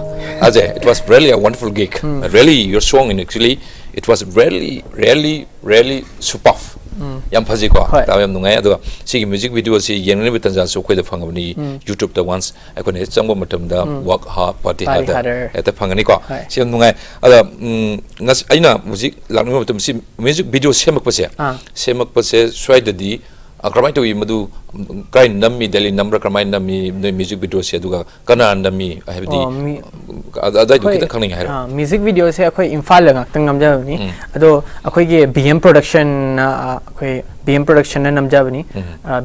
Ajay, it was really a wonderful gig. Really, your song in actually, it was really, really, really superb. ꯌꯥꯝ ꯐꯖꯩꯀꯣ꯫ ꯍꯣꯏ꯫ ꯇꯥꯕ ꯌꯥꯝ ꯅꯨꯡꯉꯥꯏ꯫ ꯑꯗꯨꯒ ꯁꯤꯒꯤ ꯃ꯭ꯌꯨꯖꯤꯛ ꯚꯤꯗꯤꯑꯣꯁꯤ ꯌꯦꯡꯅꯕ ꯇꯥꯟꯖꯥꯁꯨ ꯑꯩꯈꯣꯏꯗ ꯐꯪꯉꯕꯅꯤ꯫ ꯌꯨꯇ꯭ꯌꯨꯕꯇ ꯋꯥꯟꯁ ꯑꯩꯈꯣꯏꯅ ꯍꯦꯛ ꯆꯪꯕ ꯃꯇꯝꯗ ꯋꯥꯛ ꯍꯥ ꯄꯥꯔꯇꯤ Party ꯍꯥꯗ Harder꯫ ꯍꯦꯛꯇ ꯐꯪꯒꯅꯤꯀꯣ꯫ ꯍꯣꯏ꯫ ꯁꯤ ꯌꯥꯝ ꯅꯨꯡꯉꯥꯏ꯫ ꯑꯗ ꯎꯝ, ꯉꯁꯤ ꯑꯩꯅ ꯍꯧꯖꯤꯛ ꯂꯥꯛꯅꯤꯡꯕ ꯃꯇꯝ, ꯁꯤ ꯃ꯭ꯌꯨꯖꯤꯛ ꯚꯤꯗꯤꯑꯣ ꯁꯦꯝꯃꯛꯄꯁꯦ ꯑꯥ꯫ ꯁꯦꯝꯃꯛꯄꯁꯦ ꯁ꯭ꯋꯥꯏꯗꯗꯤ, ꯑ, ꯀꯔꯝꯍꯥꯏꯅ ꯇꯧꯏ? ꯃꯗꯨ ꯀꯥꯏ ꯅꯝꯃꯤ? ꯗꯦꯜꯂꯤ ꯅꯝꯕ꯭ꯔꯥ? ꯀꯔꯝꯍꯥꯏꯅ ꯅꯝꯃꯤ ꯅꯣꯏ ꯃ꯭ꯌꯨꯖꯤꯛ ꯚꯤꯗꯤꯑꯣꯁꯦ? ꯑꯗꯨꯒ ꯀꯅꯥꯅ ꯅꯝꯃꯤ ꯍꯥꯏꯕꯗꯤ? ꯑꯣ, ꯃꯤ- ꯑꯗ- ꯑꯗꯥꯏꯗꯨ ꯑꯩꯈꯣꯏ- ꯈꯤꯇꯪ ꯈꯪꯅꯤꯡꯉꯦ, ꯍꯥꯏꯔꯣ꯫ ꯑꯥ, ꯃ꯭ꯌꯨꯖꯤꯛ ꯚꯤꯗꯤꯑꯣꯁꯦ ꯑꯩꯈꯣꯏ ꯏꯝꯐꯥꯜꯗ ꯉꯥꯛꯇꯪ ꯅꯝꯖꯕꯅꯤ꯫ ꯑꯗꯣ ꯑꯩꯈꯣꯏꯒꯤ ꯕꯤ ꯑꯦꯝ ꯄ꯭ꯔꯣꯗꯛꯁꯟꯅ, ꯑꯩꯈꯣꯏ ꯕꯤ ꯑꯦꯝ ꯄ꯭ꯔꯣꯗꯛꯁꯟꯅ ꯅꯝꯖꯕꯅꯤ꯫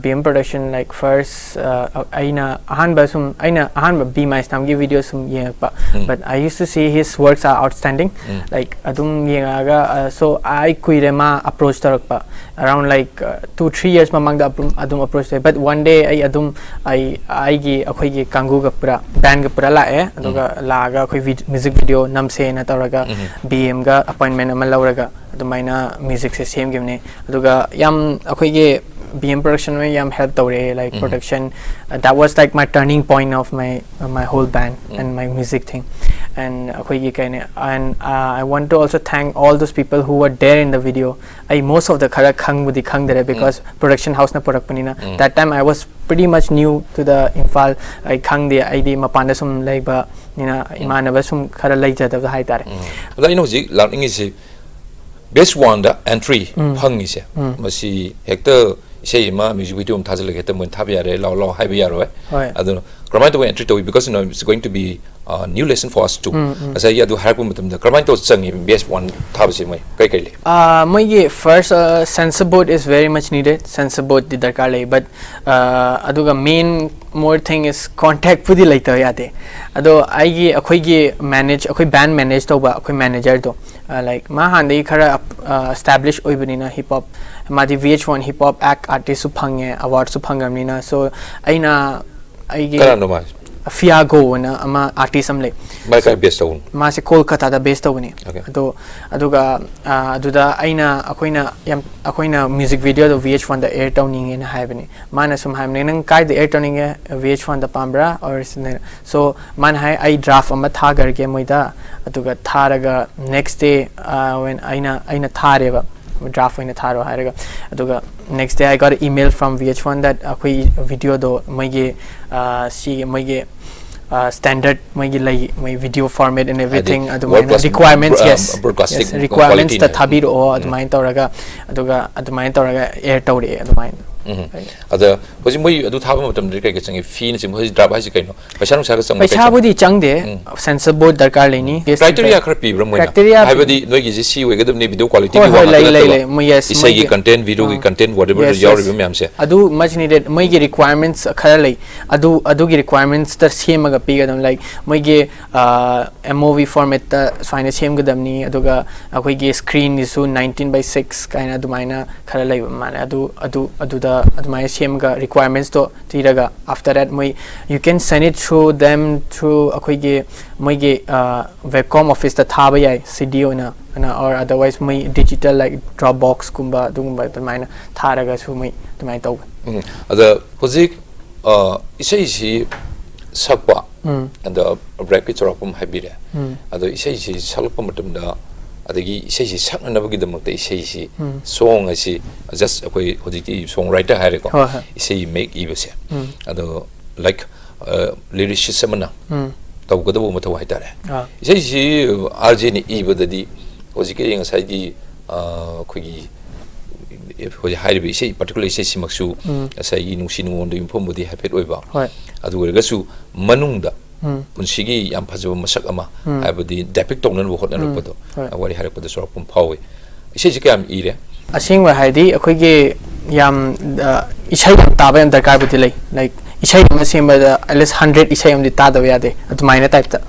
B M production, like, first ꯑꯩꯅ ꯑꯍꯥꯟꯕ ꯁꯨꯝ ꯑꯩꯅ ꯑꯍꯥꯟꯕ ꯕꯤ ꯃꯥꯏ ꯁ꯭ꯅꯥꯝꯒꯤ ꯚꯤꯗꯤꯑꯣ ꯁꯨꯝ ꯌꯦꯡꯉꯛꯄ꯫ But I used to see his works are outstanding. Like, ꯑꯗꯨꯝ ꯌꯦꯡꯉꯛꯑꯒ, so ꯑꯩ ꯀꯨꯏꯔꯦ ꯃꯥ ꯑꯦꯄ꯭ꯔꯣꯆ ꯇꯧꯔꯛꯄ, around like two three years ꯃꯃꯥꯡꯗ ꯑꯗꯨꯝ ꯑꯗꯨꯝ ꯑꯦꯄ꯭ꯔꯣꯆ ꯇꯧꯋꯦ꯫ But one day ꯑꯩ ꯑꯗꯨꯝ ꯑꯩ ꯑꯩꯒꯤ ꯑꯩꯈꯣꯏꯒꯤ ꯀꯥꯡꯒꯨꯒ ꯄꯨꯔꯥ ꯕꯦꯟꯒ ꯄꯨꯔꯥ ꯂꯥꯛꯑꯦ꯫ ꯑꯗꯨꯒ ꯂꯥꯛꯑꯒ ꯑꯩꯈꯣꯏ ꯃ꯭ꯌꯨꯖꯤꯛ ꯚꯤꯗꯤꯑꯣ ꯅꯝꯁꯦꯅ ꯇꯧꯔꯒ ꯕꯤ ꯑꯦꯝꯒ ꯑꯄꯣꯏꯟꯃꯦꯟ ꯑꯃ ꯂꯧꯔꯒ ꯑꯗꯨꯃꯥꯏꯅ ꯃ꯭ꯌꯨꯖꯤꯛꯁꯦ ꯁꯦꯝꯈꯤꯕꯅꯦ꯫ ꯑꯗꯨꯒ ꯌꯥꯝ ꯑꯩꯈꯣꯏꯒꯤ ꯕꯤ ꯑꯦꯝ ꯄ꯭ꯔꯣꯗꯛꯁꯟ ꯌꯥꯝ ꯍꯦꯜꯞ ꯇꯧꯔꯦ, like, production, that was like my turning point of my my whole band and my music thing. And ꯑꯩꯈꯣꯏꯒꯤ ꯀꯩꯅꯦ, and I want to also thank all those people who were there in the video. ꯑꯩ most of the ꯈꯔ ꯈꯪꯕꯨꯗꯤ ꯈꯪꯗꯔꯦ, because production house ꯅ ꯄꯨꯔꯛꯄꯅꯤꯅ꯫ That time I was pretty much new to the Imphal. ꯑꯩ ꯈꯪꯗꯦ, ꯑꯩꯗꯤ ꯃꯄꯥꯟꯗ ꯁꯨꯝ ꯂꯩꯕꯅꯤꯅ ꯏꯃꯥꯟꯅꯕ ꯁꯨꯝ ꯈꯔ ꯂꯩꯖꯗꯕ ꯍꯥꯏꯇꯥꯔꯦ꯫ ꯑꯗ ꯑꯩꯅ ꯍꯧꯖꯤꯛ ꯂꯥꯛꯅꯤꯡꯉꯤꯁꯤ, ꯕꯦꯁ ꯋꯥꯟꯗ ꯑꯦꯟꯇ꯭ꯔꯤ ꯐꯪꯉꯤꯁꯦ, ꯃꯁꯤ ꯍꯦꯛꯇ ꯏꯁꯩ ꯑꯃ, ꯃ꯭ꯌꯨꯖꯤꯛ ꯚꯤꯗꯤꯑꯣ ꯑꯃ ꯊꯥꯖꯤꯜꯂꯒ ꯍꯦꯛꯇ ꯃꯣꯏꯅ ꯊꯥꯕ ꯌꯥꯔꯦ, ꯂꯥꯎ ꯂꯥꯎ ꯍꯥꯏꯕ ꯌꯥꯔꯣꯏ꯫ ꯍꯣꯏ꯫ ꯑꯗꯨꯅ ꯀꯔꯝꯍꯥꯏꯅ ꯇꯧꯕ ꯑꯦꯟꯇ꯭ꯔꯤ ꯇꯧꯏ? Because, you know, it's going to be New Lesson for Us Too. ꯉꯁꯥꯏꯒꯤ ꯑꯗꯨ ꯍꯥꯏꯔꯛꯄ ꯃꯇꯝꯗ ꯀꯔꯝꯍꯥꯏꯅ ꯇꯧꯔ ꯆꯪꯉꯤ ꯕꯤ ꯑꯦꯁ ꯋꯥꯟ ꯊꯥꯕꯁꯦ? ꯃꯣꯏ ꯀꯩ ꯀꯩ ꯂꯩ? Uh, ꯃꯣꯏꯒꯤ first uh, censor board is very much needed. Censor board ꯗꯤ ꯗꯔꯀꯥꯔ ꯂꯩ, but uh, ꯑꯗꯨꯒ main more thing is contact ꯄꯨꯗꯤ ꯂꯩꯇꯕ ꯌꯥꯗꯦ. ꯑꯗꯣ ꯑꯩꯒꯤ ꯑꯩꯈꯣꯏꯒꯤ manage ꯑꯩꯈꯣꯏ band manage ꯇꯧꯕ ꯑꯩꯈꯣꯏ manager ꯗꯣ, uh, like ꯃꯥ ꯍꯥꯟꯅꯗꯒꯤ ꯈꯔ uh, establish ꯑꯣꯏꯕꯅꯤꯅ hip hop, ꯃꯥꯗꯤ V H one hip hop act artist ꯁꯨ ꯐꯪꯉꯦ, award ꯁꯨ ꯐꯪꯉꯕꯅꯤꯅ. So ꯑꯩꯅ ꯑꯩꯒꯤ ꯀꯅꯥꯅꯣ ꯃꯥꯁꯦ? Fiago ꯑꯅ ꯑꯃ artist ꯑꯃ ꯂꯩ. ꯃꯥꯏ ꯀꯥꯏ base ꯇꯧꯕꯅꯣ? ꯃꯥꯁꯦ ꯀꯣꯜꯀꯇꯥꯗ base ꯇꯧꯕꯅꯤ. Okay. ꯑꯗꯣ ꯑꯗꯨꯒ ꯑ, ꯑꯗꯨꯗ ꯑꯩꯅ ꯑꯩꯈꯣꯏꯅ ꯌꯥꯝ ꯑꯩꯈꯣꯏꯅ music video ꯗꯣ V H one ꯗ air ꯇꯧꯅꯤꯡꯉꯦꯅ ꯍꯥꯏꯕꯅꯤ. ꯃꯥꯅ ꯁꯨꯝ ꯍꯥꯏꯕꯅꯦ, "ꯅꯪ ꯀꯥꯏꯗ air ꯇꯧꯅꯤꯡꯉꯦ? V H one ꯗ ꯄꯥꯝꯕ꯭ꯔꯥ?" Or ꯁꯤꯅ, so ꯃꯥꯅ ꯍꯥꯏ, "ꯑꯩ draft ꯑꯃ ꯊꯥꯈ꯭ꯔꯒꯦ ꯃꯣꯏꯗ, ꯑꯗꯨꯒ ꯊꯥꯔꯒ next day ꯑ, when ꯑꯩꯅ ꯑꯩꯅ ꯊꯥꯔꯦꯕ, draft ꯑꯣꯏꯅ ꯊꯥꯔꯣ ꯍꯥꯏꯔꯒ, ꯑꯗꯨꯒ next day I got an email from V H one that ꯑꯩꯈꯣꯏ video ꯗꯣ ꯃꯣꯏꯒꯤ ꯑ, ꯁꯤꯒꯤ ꯃꯣꯏꯒꯤ ꯑ, standard ꯃꯣꯏꯒꯤ ꯂꯩ, ꯃꯣꯏ video format and everything, ꯍꯥꯏꯗꯤ ꯑꯗꯨꯃꯥꯏꯅ world class requirements, bro- yes, broadcasting yes, requirements ꯇ quality ꯅꯦ. ꯊꯥꯕꯤꯔꯛꯑꯣ ꯑꯗꯨꯃꯥꯏꯅ ꯇꯧꯔꯒ, ꯑꯗꯨꯒ ꯑꯗꯨꯃꯥꯏꯅ ꯇꯧꯔꯒ air ꯇꯧꯔꯛꯑꯦ ꯑꯗꯨꯃꯥꯏꯅ. ꯎꯝ. ꯑꯗ ꯍꯧꯖꯤꯛ ꯃꯣꯏ ꯑꯗꯨ ꯊꯥꯕ ꯃꯇꯝꯗꯗꯤ ꯀꯩ ꯀꯩ ꯆꯪꯉꯤ? ꯐꯤꯅꯆꯤꯡꯕ, ꯍꯧꯖꯤꯛ draft ꯍꯥꯏꯁꯦ ꯀꯩꯅꯣ? ꯄꯩꯁꯥ ꯅꯨꯡꯁꯥꯒ ꯆꯪꯕ ꯀꯩ ꯆꯪꯉꯤ? ꯄꯩꯁꯥꯕꯨꯗꯤ ꯆꯪꯗꯦ. Censor board ꯗꯔꯀꯥꯔ ꯂꯩꯅꯤ. Yes, Criteria ꯈꯔ ꯄꯤꯕ꯭ꯔꯥ ꯃꯣꯏꯅ? Criteria ꯍꯥꯏꯕꯗꯤ ꯅꯣꯏꯒꯤꯁꯦ ꯁꯤ ꯑꯣꯏꯒꯗꯕꯅꯤ, video quality ꯍꯣꯏ, ꯒꯤ ꯍꯣꯏ, ꯋꯥ ꯈꯛꯇ ꯂꯩ, ꯂꯩ, ꯅꯠꯇꯕ, ꯂꯩ, ꯃꯣꯏ, yes, ꯏꯁꯩꯒꯤ ꯃꯣꯏꯒꯤ, content, video ꯒꯤ ꯑꯥ. Content, whatever Yes, yes. ꯌꯥꯎꯔꯤꯕ ꯃꯌꯥꯝꯁꯦ. ꯑꯗꯨ ꯃꯆꯤꯅꯤꯗꯦ, ꯃꯣꯏꯒꯤ requirements ꯈꯔ ꯂꯩ. ꯑꯗꯨ ꯑꯗꯨꯒꯤ requirements ꯇ ꯁꯦꯝꯃꯒ ꯄꯤꯒꯗꯕꯅꯤ. Like ꯃꯣꯏꯒꯤ ꯑ, M O V format ꯇ ꯁꯨꯃꯥꯏꯅ ꯁꯦꯝꯒꯗꯕꯅꯤ, ꯑꯗꯨꯒ ꯑꯩꯈꯣꯏꯒꯤ screen ꯁꯨ nineteen by six ꯀꯥꯏꯅ ꯑꯗꯨꯃꯥꯏꯅ ꯈꯔ ꯂꯩꯕ ꯃꯥꯜꯂꯦ. ꯑꯗꯨ ꯑꯗꯨ ꯑꯗꯨꯗ ꯑꯗꯨꯃꯥꯏꯅ ꯁꯦꯝꯃꯒ requirements ꯇꯣ ꯊꯤꯔꯒ, after that ꯃꯣꯏ, you can send it through them, through ꯑꯩꯈꯣꯏꯒꯤ ꯃꯣꯏꯒꯤ ꯑ, Viacom office ꯇ ꯊꯥꯕ ꯌꯥꯏ, C D ꯑꯣꯏꯅ, ꯑꯣꯏꯅ, or otherwise ꯃꯣꯏ digital, like Dropbox ꯀꯨꯝꯕ, ꯑꯗꯨꯒꯨꯝꯕ ꯑꯗꯨꯃꯥꯏꯅ ꯊꯥꯔꯒꯁꯨ ꯃꯣꯏ ꯑꯗꯨꯃꯥꯏꯅ ꯇꯧꯕ. ꯎꯝ. ꯑꯗ ꯍꯧꯖꯤꯛ ꯑ, ꯏꯁꯩꯁꯤ ꯁꯛꯄ, ꯎꯝ. ꯑꯗ ꯔꯦꯞꯀꯤ ꯆꯥꯎꯔꯥꯛꯄ ꯑꯃ ꯍꯥꯏꯕꯤꯔꯦ. ꯎꯝ. ꯑꯗꯣ ꯏꯁꯩꯁꯤ ꯁꯛꯂꯛꯄ ꯃꯇꯝꯗ, ꯑꯗꯒꯤ ꯏꯁꯩꯁꯤ ꯁꯛꯅꯅꯕꯒꯤꯗꯃꯛꯇ ꯏꯁꯩꯁꯤ, ꯎꯝ. song ꯍꯥꯏꯁꯤ just ꯑꯩꯈꯣꯏ ꯍꯧꯖꯤꯛꯇꯤ song writer ꯍꯥꯏꯔꯦꯀꯣ, ꯍꯣꯏ, ꯍꯣꯏ. ꯏꯁꯩ ꯃꯌꯦꯛ ꯏꯕꯁꯦ. ꯎꯝ. ꯑꯗꯣ like lyricist ꯑꯃꯅ ꯎꯝ. ꯇꯧꯒꯗꯕ ꯃꯊꯧ ꯍꯥꯏꯇꯥꯔꯦ. ꯑꯥ. ꯏꯁꯩꯁꯤ R J ꯅ ꯏꯕꯗꯗꯤ ꯍꯧꯖꯤꯛꯀꯤ ꯉꯁꯥꯏꯒꯤ ꯑ, ꯑꯩꯈꯣꯏꯒꯤ ꯍꯧꯖꯤꯛ ꯍꯥꯏꯔꯤꯕ ꯏꯁꯩ, particular ꯏꯁꯩꯁꯤꯃꯛꯁꯨ ꯎꯝ. ꯉꯁꯥꯏꯒꯤ ꯅꯨꯡꯁꯤ ꯅꯨꯡꯉꯣꯟꯗ ꯌꯨꯝꯐꯝꯕꯨꯗꯤ ꯍꯥꯏꯐꯦꯠ ꯑꯣꯏꯕ, ꯍꯣꯏ. ꯑꯗꯨ ꯑꯣꯏꯔꯒꯁꯨ ꯃꯅꯨꯡꯗ ꯎꯝ꯫ ꯄꯨꯟꯁꯤꯒꯤ ꯌꯥꯝ ꯐꯖꯕ ꯃꯁꯛ ꯑꯃ, ꯎꯝ꯫ ꯍꯥꯏꯕꯗꯤ depict ꯇꯧꯅꯅꯕ ꯍꯣꯠꯅꯔꯛꯄꯗꯣ, ꯎꯝ, ꯍꯣꯏ꯫ ꯋꯥꯔꯤ ꯍꯥꯏꯔꯛꯄꯗ ꯆꯥꯎꯔꯥꯛꯄ ꯑꯃ ꯐꯥꯎꯏ꯫ ꯏꯁꯩꯁꯤ ꯀꯌꯥꯝ ꯏꯔꯦ? ꯑꯁꯦꯡꯕ ꯍꯥꯏꯗꯤ ꯑꯩꯈꯣꯏꯒꯤ ꯌꯥꯝ, ꯑ, ꯏꯁꯩ ꯌꯥꯝ ꯇꯥꯕ ꯌꯥꯝ ꯗꯔꯀꯥꯔꯕꯨꯗꯤ ꯂꯩ꯫ Like, ꯏꯁꯩ ꯑꯃ ꯁꯦꯝꯕꯗ at least hundred ꯏꯁꯩ ꯑꯃꯗꯤ ꯇꯥꯗꯕ ꯌꯥꯗꯦ, ꯑꯗꯨꯃꯥꯏꯅ type ꯇ꯫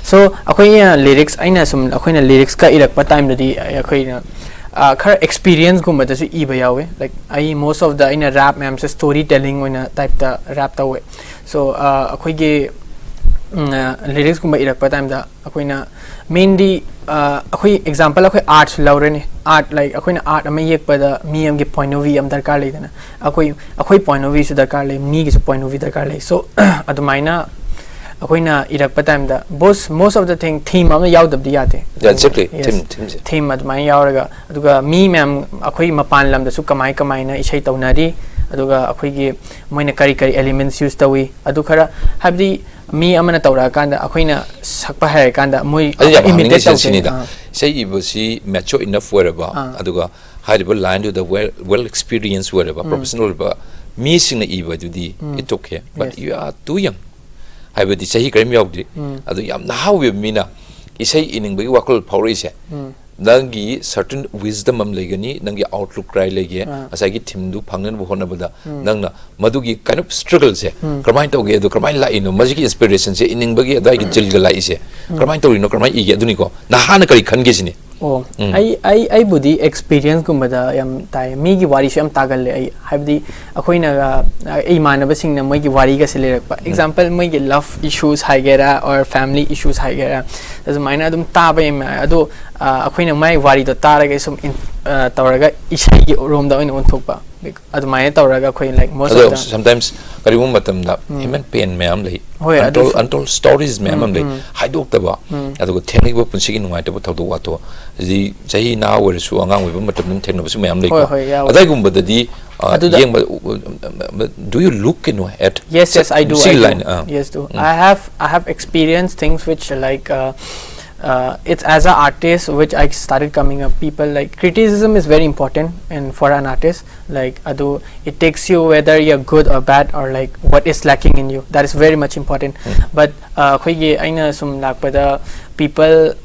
So, ꯑꯩꯈꯣꯏꯅ lyrics, ꯑꯩꯅ ꯁꯨꯝ, ꯑꯩꯈꯣꯏꯅ lyrics ꯀ ꯏꯔꯛꯄ time ꯗꯗꯤ ꯑꯩꯈꯣꯏꯅ, ꯑ, ꯈꯔ experience ꯒꯨꯝꯕꯗꯁꯨ ꯏꯕ ꯌꯥꯎꯋꯦ꯫ Like, ꯑꯩ most of the ꯑꯩꯅ rap ꯃꯌꯥꯝꯁꯦ story telling ꯑꯣꯏꯅ type ꯇ rap ꯇꯧꯋꯦ꯫ So, ꯑ, ꯑꯩꯈꯣꯏꯒꯤ, ꯎꯝ, ꯑ, lyrics ꯀꯨꯝꯕ ꯏꯔꯛꯄ time ꯗ ꯑꯩꯈꯣꯏꯅ mainly, ꯑ, ꯑꯩꯈꯣꯏ example ꯑꯩꯈꯣꯏ art ꯁꯨ ꯂꯧꯔꯅꯤ꯫ Art, like, ꯑꯩꯈꯣꯏꯅ art ꯑꯃ ꯌꯦꯛꯄꯗ ꯃꯤ ꯑꯃꯒꯤ point of view ꯑꯃ ꯗꯔꯀꯥꯔ ꯂꯩꯗꯅ꯫ ꯑꯩꯈꯣꯏ, ꯑꯩꯈꯣꯏ point of view ꯁꯨ ꯗꯔꯀꯥꯔ ꯂꯩ, ꯃꯤꯒꯤꯁꯨ point of view ꯗꯔꯀꯥꯔ ꯂꯩ꯫ So, ꯑꯗꯨꯃꯥꯏꯅ ꯑꯩꯈꯣꯏꯅ ꯏꯔꯛꯄ time the, most, most of the thing, theme ꯑꯃ ꯌꯥꯎꯗꯕꯗꯤ ꯌꯥꯗꯦ꯫ Yeah, exactly. Yes. Theme, theme ꯁꯦ꯫ Theme ꯑꯗꯨꯃꯥꯏꯅ ꯌꯥꯎꯔꯒ, ꯑꯗꯨꯒ ꯃꯤ ꯃꯌꯥꯝ ꯑꯩꯈꯣꯏ ꯃꯄꯥꯟ ꯂꯝꯗꯁꯨ ꯀꯃꯥꯏ ꯀꯃꯥꯏꯅ ꯏꯁꯩ ꯇꯧꯅꯔꯤ, ꯑꯗꯨꯒ ꯑꯩꯈꯣꯏꯒꯤ ꯃꯣꯏꯅ ꯀꯔꯤ ꯀꯔꯤ elements use ꯇꯧꯏ, ꯑꯗꯨ ꯈꯔ, ꯍꯥꯏꯕꯗꯤ ꯃꯤ ꯑꯃꯅ ꯇꯧꯔꯛꯑꯀꯥꯟꯗ ꯑꯩꯈꯣꯏꯅ ꯁꯛꯄ ꯍꯩꯔꯀꯥꯟꯗ ꯃꯣꯏ ꯑꯗꯨ ꯌꯥꯝ imitate ꯍꯪꯅꯤꯡꯉꯤꯁꯦ ꯇꯧꯁꯦ꯫ ꯁꯤꯅꯤꯗ꯫ ꯑꯥ꯫ ꯏꯁꯩ ꯏꯕꯁꯤ mature enough ꯑꯣꯏꯔꯕ, ꯑꯥ꯫ ꯑꯗꯨꯒ ꯍꯥꯏꯔꯤꯕ line ꯗꯨꯗ well, well experience ꯑꯣꯏꯔꯕ, ꯎꯝ꯫ Professional ꯑꯣꯏꯔꯕ ꯃꯤꯁꯤꯡꯅ ꯏꯕꯗꯨꯗꯤ ꯎꯝ꯫ It's okay, but yes, you are too young꯫ ꯍꯥꯏꯕꯗꯤ ꯆꯍꯤ ꯀꯔꯤꯝ ꯌꯥꯎꯗ꯭ꯔꯤ꯫ ꯎꯝ꯫ ꯑꯗꯨ ꯌꯥꯝ ꯅꯍꯥ ꯑꯣꯏꯕ ꯃꯤꯅ ꯏꯁꯩ ꯏꯅꯤꯡꯕꯒꯤ ꯋꯥꯈꯜ ꯐꯥꯎꯔꯛꯏꯁꯦ, ꯎꯝ꯫ ꯅꯪꯒꯤ certain wisdom ꯑꯃ ꯂꯩꯒꯅꯤ, ꯅꯪꯒꯤ outlook ꯀꯔꯥꯏ ꯂꯩꯒꯦ, ꯑꯥ꯫ ꯉꯁꯥꯏꯒꯤ theme ꯗꯨ ꯐꯪꯅꯅꯕ ꯍꯣꯠꯅꯕꯗ ꯎꯝ꯫ ꯅꯪꯅ ꯃꯗꯨꯒꯤ kind of struggle ꯁꯦ ꯎꯝ꯫ ꯀꯔꯝꯍꯥꯏꯅ ꯇꯧꯒꯦ, ꯑꯗꯨ ꯀꯔꯝꯍꯥꯏꯅ ꯂꯥꯛꯏꯅꯣ, ꯃꯁꯤꯒꯤ inspiration ꯁꯦ, ꯏꯅꯤꯡꯕꯒꯤ ꯑꯗꯨꯋꯥꯏꯒꯤ ꯖꯤꯜꯒ ꯂꯥꯛꯏꯁꯦ ꯎꯝ꯫ ꯀꯔꯝꯍꯥꯏꯅ ꯇꯧꯔꯤꯅꯣ, ꯀꯔꯝꯍꯥꯏꯅ ꯏꯒꯦ, ꯑꯗꯨꯅꯤꯀꯣ ꯅꯍꯥꯅ ꯀꯔꯤ ꯈꯟꯒꯦ ꯁꯤꯅꯤ꯫ ꯑꯣ, ꯎꯝ꯫ ꯑꯩ, ꯑꯩ, ꯑꯩꯕꯨꯗꯤ experience ꯒꯨꯝꯕꯗ ꯌꯥꯝ ꯇꯥꯏ, ꯃꯤꯒꯤ ꯋꯥꯔꯤꯁꯨ ꯌꯥꯝ ꯇꯥꯒꯜꯂꯦ ꯑꯩ꯫ ꯍꯥꯏꯕꯗꯤ ꯑꯩꯈꯣꯏꯅ, ꯑ, ꯏꯃꯥꯟꯅꯕꯁꯤꯡꯅ ꯃꯣꯏꯒꯤ ꯋꯥꯔꯤꯒꯁꯦ ꯂꯤꯔꯛꯄ, ꯎꯝ꯫ Example, ꯃꯣꯏꯒꯤ love issues ꯍꯥꯏꯒꯦꯔꯥ or family issues ꯍꯥꯏꯒꯦꯔꯥ, ꯑꯗꯨꯃꯥꯏꯅ ꯑꯗꯨꯝ ꯇꯥꯕ ꯌꯥꯝ ꯌꯥꯎꯋꯦ꯫ ꯑꯗꯣ, ꯑ, ꯑꯩꯈꯣꯏꯅ ꯃꯥꯏ ꯋꯥꯔꯤꯗꯣ ꯇꯥꯔꯒ ꯁꯨꯝ ꯏꯟ-, ꯑ, ꯇꯧꯔꯒ ꯏꯁꯩꯒꯤ ꯔꯣꯝꯗ ꯑꯣꯏꯅ ꯑꯣꯟꯊꯣꯛꯄ꯫ ꯑꯗꯨꯃꯥꯏꯅ ꯇꯧꯔꯒ ꯑꯩꯈꯣꯏ, like, most ꯑꯗꯣ of the sometimes ꯀꯔꯤꯒꯨꯝꯕ ꯃꯇꯝꯗ ꯎꯝ꯫ Human pain ꯃꯌꯥꯝ ꯂꯩ꯫ ꯍꯣꯏ, untold, ꯑꯗꯨꯁꯨ꯫ Untold stories ꯃꯌꯥꯝ ꯎꯝ, ꯑꯃ ꯂꯩ꯫ ꯎꯝ꯫ ꯍꯥꯏꯗꯣꯛꯇꯕ, ꯎꯝ꯫ ꯑꯗꯨꯒ ꯊꯦꯡꯅꯈꯤꯕ ꯄꯨꯟꯁꯤꯒꯤ ꯅꯨꯡꯉꯥꯏꯇꯕ ꯊꯧꯗꯣꯛ ꯋꯥꯊꯣꯛ꯫ ꯍꯥꯏꯗꯤ ꯆꯍꯤ ꯅꯍꯥ ꯑꯣꯏꯔꯁꯨ ꯑꯉꯥꯡ ꯑꯣꯏꯕ ꯃꯇꯝꯗ ꯑꯗꯨꯝ ꯊꯦꯡꯅꯕꯁꯨ ꯃꯌꯥꯝ ꯂꯩꯀꯣ꯫ ꯍꯣꯏ, ꯍꯣꯏ, ꯌꯥꯎꯋꯦ꯫ ꯑꯗꯥꯏꯒꯨꯝꯕꯗꯗꯤ, ꯑ, ꯑꯗꯨꯗ ꯌꯦꯡꯕ, do you look, you know, at Yes, yes, I do, ꯁꯤꯒꯤ I do꯫ Line, ah. Yes, do꯫ Um. I have, I have experienced things which, like, uh, Uh, it's as an artist which I started coming up. People, like, criticism is very important and for an artist, like, adu, it takes you whether you're good or bad or, like, what is lacking in you. That is very much important. But uh, ꯑꯩꯈꯣꯏꯒꯤ ꯑꯩꯅ ꯁꯨꯝ ꯂꯥꯛꯄꯗ, people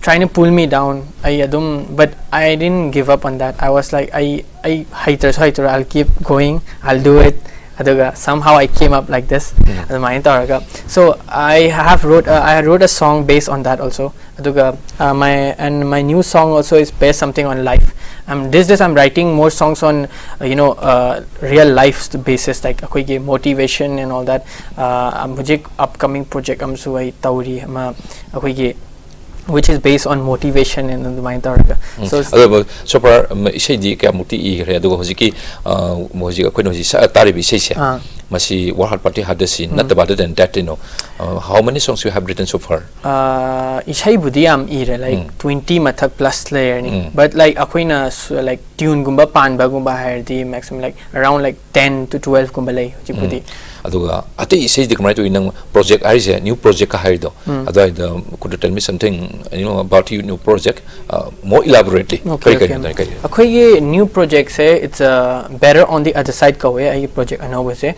trying to pull me down. ꯑꯩ ꯑꯗꯨꯝ, but I didn't give up on that. I was like, ꯑꯩ ꯑꯩ ꯍꯩꯇ꯭ꯔꯁꯨ ꯍꯩꯇ꯭ꯔ, I'll keep going, I'll do it. ꯑꯗꯨꯒ somehow I came up like this. ꯑꯗꯨꯃꯥꯏꯅ ꯇꯧꯔꯒ, so I have wrote uh, I wrote a song based on that also. ꯑꯗꯨꯒ uh, my and my new song also is based something on life. Um, these days I'm writing more songs on uh, you know uh, real life basis, like ꯑꯩꯈꯣꯏꯒꯤ motivation and all that. Uh, ꯍꯧꯖꯤꯛ upcoming project ꯑꯃꯁꯨ ꯑꯩ ꯇꯧꯔꯤ, ꯑꯃ ꯑꯩꯈꯣꯏꯒꯤ which is based on motivation and ꯑꯗꯨꯃꯥꯏꯅ ꯇꯧꯔꯒ. So ꯑꯗꯨꯕꯨ ꯁꯣꯐꯥꯔ ꯏꯁꯩꯗꯤ ꯀꯌꯥꯃꯨꯛꯇꯤ ꯏꯈ꯭ꯔꯦ? ꯑꯗꯨꯒ ꯍꯧꯖꯤꯛꯀꯤ ꯑ, ꯍꯧꯖꯤꯛ ꯑꯩꯈꯣꯏꯅ ꯍꯧꯖꯤꯛ ꯁꯛ ꯇꯥꯔꯤꯕ ꯏꯁꯩꯁꯦ, ꯑꯥ. ꯃꯁꯤ Work Hard Party Hard ꯗ ꯁꯤ ꯅꯠꯇꯕ, other than that, you know, uh, how many songs you have written so far? Uh, ꯏꯁꯩꯕꯨꯗꯤ ꯌꯥꯝ ꯏꯔꯦ, like twenty ꯃꯊꯛ plus ꯂꯩꯔꯅꯤ. But like ꯑꯩꯈꯣꯏꯅ like tuneꯒꯨꯝꯕ ꯄꯥꯟꯕꯒꯨꯝꯕ ꯍꯥꯏꯔꯗꯤ maximum like around like ten to twelve ꯒꯨꯝꯕ ꯂꯩ ꯍꯧꯖꯤꯛꯄꯨꯗꯤ. ꯑꯗꯨꯒ ꯑꯇꯩ ꯏꯁꯩꯗꯤ ꯀꯃꯥꯏꯅ ꯇꯧꯏ? ꯅꯪ project ꯍꯥꯏꯔꯤꯁꯦ, new project ꯍꯥꯏꯔꯤꯗꯣ, ꯑꯗꯨꯋꯥꯏꯗ, could you tell me something, you know, about your new project, uh, more elaborately? Okay, ꯀꯔꯤ okay. ꯀꯔꯤꯅꯣ ꯀꯔꯤ? ꯑꯩꯈꯣꯏꯒꯤ new projectꯁꯦ, it's a Better on the Other Side ꯀꯧꯋꯦ ꯑꯩꯒꯤ project ꯑꯅꯧꯕꯁꯦ.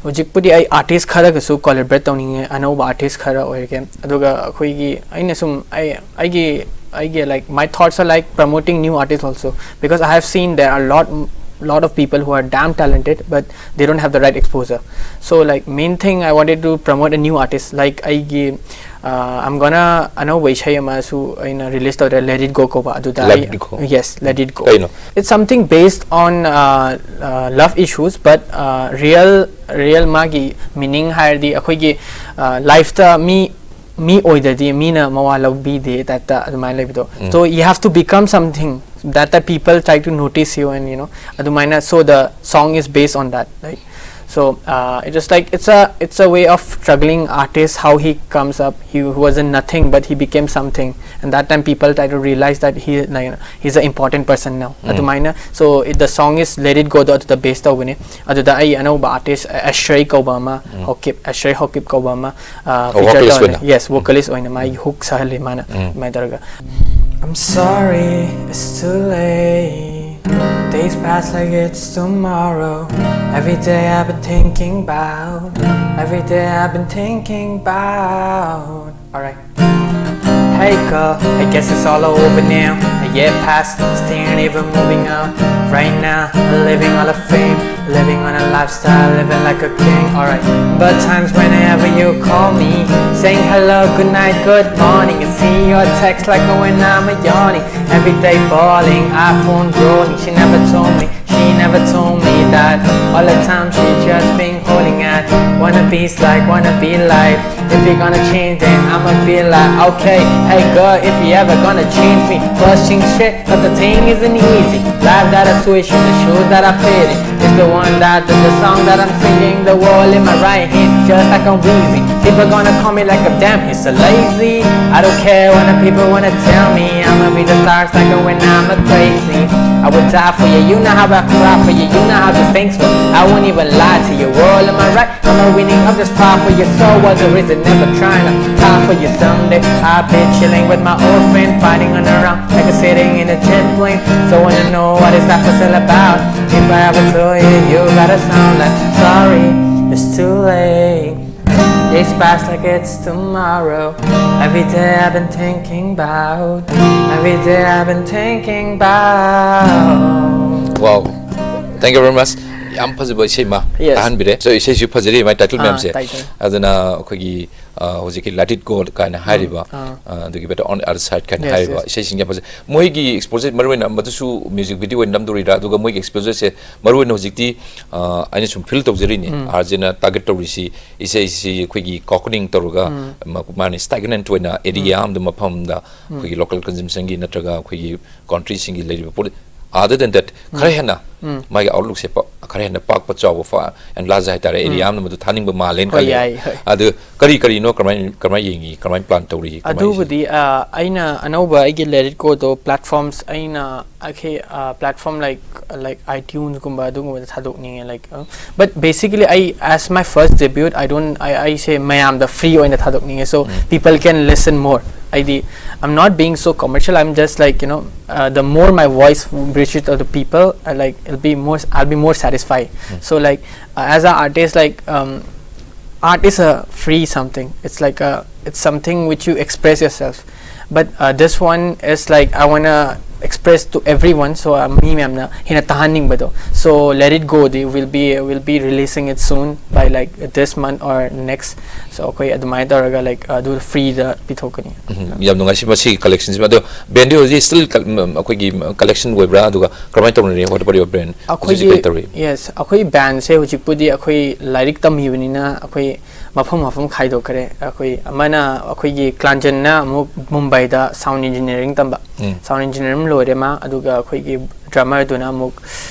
ꯍꯧꯖꯤꯛꯄꯨꯗꯤ ꯑꯩ artist ꯈꯔꯒꯁꯨ collaborate ꯇꯧꯅꯤꯡꯉꯦ, ꯑꯅꯧꯕ artist ꯈꯔ ꯑꯣꯏꯔꯒꯦ. ꯑꯗꯨꯒ ꯑꯩꯈꯣꯏꯒꯤ, ꯑꯩꯅ ꯁꯨꯝ ꯑꯩ ꯑꯩꯒꯤ ꯑꯩꯒꯤ like, my thoughts are like promoting new artists also, because I have seen there are lot lot of people who are damn talented, but they don't have the right exposure. So like, main thing I wanted to promote a new artist, like ꯑꯩꯒꯤ uh, I'm gonna ꯑꯅꯧꯕ ꯏꯁꯩ ꯑꯃꯁꯨ ꯑꯩꯅ release ꯇꯧꯔꯦ, Let It Go ꯀꯧꯕ. ꯑꯗꯨꯗ Let ꯑꯩ- It Go. Yes, Let It Go. ꯀꯩꯅꯣ? It's something based on uh, uh, love issues, but uh, real real ꯃꯥꯒꯤ meaning ꯍꯥꯏꯔꯗꯤ ꯑꯩꯈꯣꯏꯒꯤ uh, lifeꯇ ꯃꯤ ꯃꯤ ꯑꯣꯏꯗ꯭ꯔꯗꯤ ꯃꯤꯅ ꯃꯋꯥ ꯂꯧꯕꯤꯗꯦ typeꯇ ꯑꯗꯨꯃꯥꯏꯅ ꯂꯩꯕꯗꯣ. So you have to become something that the people try to notice you and, you know, ꯑꯗꯨꯃꯥꯏꯅ. So the song is based on that, like, So uh, it was like it's a it's a way of struggling artist, how he comes up. He wasn't nothing, but he became something, and that time people try to realize that he, like, he's an important person now. ꯑꯗꯨꯃꯥꯏꯅ, so it, the song is Let It Go ꯗꯣ ꯑꯗꯨꯗ base ꯇꯧꯕꯅꯦ. ꯑꯗꯨꯗ ꯑꯩ ꯑꯅꯧꯕ artist Ashray ꯀꯧꯕ ꯑꯃ, Hokip, Ashray Hokip ꯀꯧꯕ ꯑꯃ, uh, Oh, feature vocalist ꯇꯧꯔꯦ꯫ ꯑꯣꯏꯅ? Yes, vocalist ꯑꯣꯏꯅ ꯃꯥꯒꯤ hook ꯁꯥꯍꯜꯂꯤ ꯃꯥꯅ, ꯑꯗꯨꯃꯥꯏꯅ ꯇꯧꯔꯒ. I'm sorry, it's too late. Days pass like it's tomorrow. Every day I've been thinking about. Every day I've been thinking about. Alright. Hey girl, I guess it's all over now. A year passed, still ain't even moving up. Right now, I'm living all the fame, living on a lifestyle, living like a king. Alright. But times whenever you call me, saying hello, good night, good morning, and see your text like when I'm yawning. Every day bawling, iPhone rolling. She never told me, she never told me that all the time she just been holding at. Wanna be like, wanna be like. If you're gonna change, then I'ma be like, okay, hey girl, if you ever gonna change me, first change shit, but the thing isn't easy. Life that I switch, the shoes that I fit in, is the one that the, the song that I'm singing, the wall in my right hand, just like I'm wheezing. People gonna call me like a damn, he's so lazy. I don't care when the people wanna tell me I'ma be the star, like when I'm a crazy. I would die for you, you know how I cry for you, you know how this things work. I won't even lie to you, all in my right. I'm a winning, I'm just proud for your soul. Was a reason never trying to die for you someday. I've been chilling with my old friend, fighting on around like a sitting in a jet plane. So wanna know what is that puzzle about? If I ever told you, you gotta sound like sorry, it's too late. Days pass like it's tomorrow. Every day I've been thinking about. Every day I've been thinking about. Wow, thank you very much. ꯌꯥꯝ ꯐꯖꯕ ꯏꯁꯩ ꯑꯃ Yes. ꯇꯥꯍꯟꯕꯤꯔꯦ꯫ So ꯏꯁꯩꯁꯨ ꯐꯖꯔꯤ, ꯃꯥꯏ title ꯑꯥ, ꯃꯌꯥꯝꯁꯦ꯫ Title. ꯑꯗꯨꯅ ꯑꯩꯈꯣꯏꯒꯤ, ꯑ, ꯍꯧꯖꯤꯛꯀꯤ Let It Go ꯀꯥꯏꯅ ꯍꯥꯏꯔꯤꯕ, ꯑꯥ꯫ ꯑ, ꯑꯗꯨꯒꯤ Better on the Other Side ꯀꯥꯏꯅ Yes, ꯍꯥꯏꯔꯤꯕ yes. ꯏꯁꯩꯁꯤꯡ ꯌꯥꯝ ꯐꯖꯩ꯫ ꯃꯣꯏꯒꯤ exposure ꯃꯔꯨ ꯑꯣꯏꯅ ꯃꯗꯨꯁꯨ music video ꯑꯣꯏꯅ ꯅꯝꯗꯣꯔꯤꯔꯥ? ꯑꯗꯨꯒ ꯃꯣꯏꯒꯤ exposure ꯁꯦ ꯃꯔꯨ ꯑꯣꯏꯅ ꯍꯧꯖꯤꯛꯇꯤ, ꯑ, ꯑꯩꯅ ꯁꯨꯝ feel ꯇꯧꯖꯔꯤꯅꯦ, RJ ꯅ target ꯇꯧꯔꯤꯁꯤ ꯏꯁꯩꯁꯤ ꯑꯩꯈꯣꯏꯒꯤ ꯀꯥꯎꯀꯅꯤꯡ ꯇꯧꯔꯒ ꯃ-, ꯃꯥꯅ stagnant ꯑꯣꯏꯅ area ꯑꯃꯗ, ꯃꯐꯝ ꯑꯃꯗ ꯑꯩꯈꯣꯏꯒꯤ local consumption ꯒꯤ ꯅꯠꯇ꯭ꯔꯒ ꯑꯩꯈꯣꯏꯒꯤ country ꯁꯤꯡꯒꯤ ꯂꯩꯔꯤꯕ ꯄꯣꯠ Other than that, ꯈꯔ ꯍꯦꯟꯅ ꯃꯥꯒꯤ outlookꯁꯦ ꯄ-, ꯈꯔ ꯍꯦꯟꯅ ꯄꯥꯛꯄ ꯆꯥꯎꯕ, far and large ꯍꯥꯏꯇꯥꯔꯦ, area ꯑꯃ ꯑꯗꯨ ꯊꯥꯅꯤꯡꯕ ꯃꯥꯜꯂꯦꯅ ꯍꯣꯏ, ꯈꯜꯂꯦ꯫ ꯌꯥꯏ, ꯍꯣꯏ꯫ ꯑꯗꯨ ꯀꯔꯤ ꯀꯔꯤꯅꯣ, ꯀꯃꯥꯏ ꯀꯃꯥꯏ ꯌꯦꯡꯉꯤ, ꯀꯃꯥꯏ plan ꯇꯧꯔꯤ, ꯀꯃꯥꯏ ꯑꯗꯨꯕꯨꯗꯤ ꯑ, ꯑꯩꯅ ꯑꯅꯧꯕ ꯑꯩꯒꯤ Let It Goꯗꯣ platforms ꯑꯩꯅ ꯑꯩꯈꯣꯏ platform like like iTunesꯒꯨꯝꯕ ꯑꯗꯨꯒꯨꯝꯕꯗ ꯊꯥꯗꯣꯛꯅꯤꯡꯉꯦ, like, uh, but basically I, as my first debut, I don't, I, ꯑꯩꯁꯦ ꯃꯌꯥꯝꯗ free ꯑꯣꯏꯅ ꯊꯥꯗꯣꯛꯅꯤꯡꯉꯦ, so people can listen more. ꯑꯩꯗꯤ, I'm not being so commercial, I'm just like, you know, uh, the more my voice reaches to the people, I, like, it'll be more, I'll be more satisfied. So like, uh, as an artist, like, um, art is a free something. It's like a, it's something which you express yourself. But uh, this one is like, I wanna express to everyone, so uh, ꯃꯤ ꯃꯌꯥꯝꯅ ꯍꯦꯟꯅ ꯇꯥꯍꯟꯅꯤꯡꯕꯗꯣ. So Let It Goꯗꯤ will be, will be releasing it soon by like this month or next. So ꯑꯩꯈꯣꯏ ꯑꯗꯨꯃꯥꯏꯅ ꯇꯧꯔꯒ, like, ꯑꯗꯨ freeꯗ ꯄꯤꯊꯣꯛꯀꯅꯤ. ꯎꯝ, ꯌꯥꯝ ꯅꯨꯡꯉꯥꯏ꯫ ꯁꯤ, ꯃꯁꯤꯒꯤ collectionꯁꯤꯃ꯫ ꯑꯗꯣ Ben ꯗꯤ ꯍꯧꯖꯤꯛ still ꯀ-, ꯎꯝ, ꯑꯩꯈꯣꯏꯒꯤ collection ꯑꯣꯏꯕ꯭ꯔꯥ? ꯑꯗꯨꯒ ꯀꯔꯝꯍꯥꯏꯅ ꯇꯧꯅꯔꯤ? What about your brand? ꯍꯧꯖꯤꯛ ꯍꯧꯖꯤꯛ ꯑꯩꯈꯣꯏꯒꯤ ꯀꯔꯤ ꯇꯧꯔꯤ? Yes, ꯑꯩꯈꯣꯏ bandꯁꯦ ꯍꯧꯖꯤꯛꯄꯨꯗꯤ ꯑꯩꯈꯣꯏ ꯂꯥꯏꯔꯤꯛ ꯇꯝꯃꯤꯕꯅꯤꯅ ꯑꯩꯈꯣꯏ ꯃꯐꯝ ꯃꯐꯝ ꯈꯥꯏꯗꯣꯛꯈ꯭ꯔꯦ꯫ ꯑꯩꯈꯣꯏ ꯑꯃꯅ, ꯑꯩꯈꯣꯏꯒꯤ ꯀ꯭ꯂꯥꯟꯖꯟꯅ ꯑꯃꯨꯛ ꯃꯨꯝꯕꯥꯏꯗ sound engineering ꯇꯝꯕ꯫ ꯎꯝ꯫ Sound engineering ꯂꯣꯏꯔꯦ ꯃꯥ, ꯑꯗꯨꯒ ꯑꯩꯈꯣꯏꯒꯤ drummerꯗꯨꯅ ꯑꯃꯨꯛ,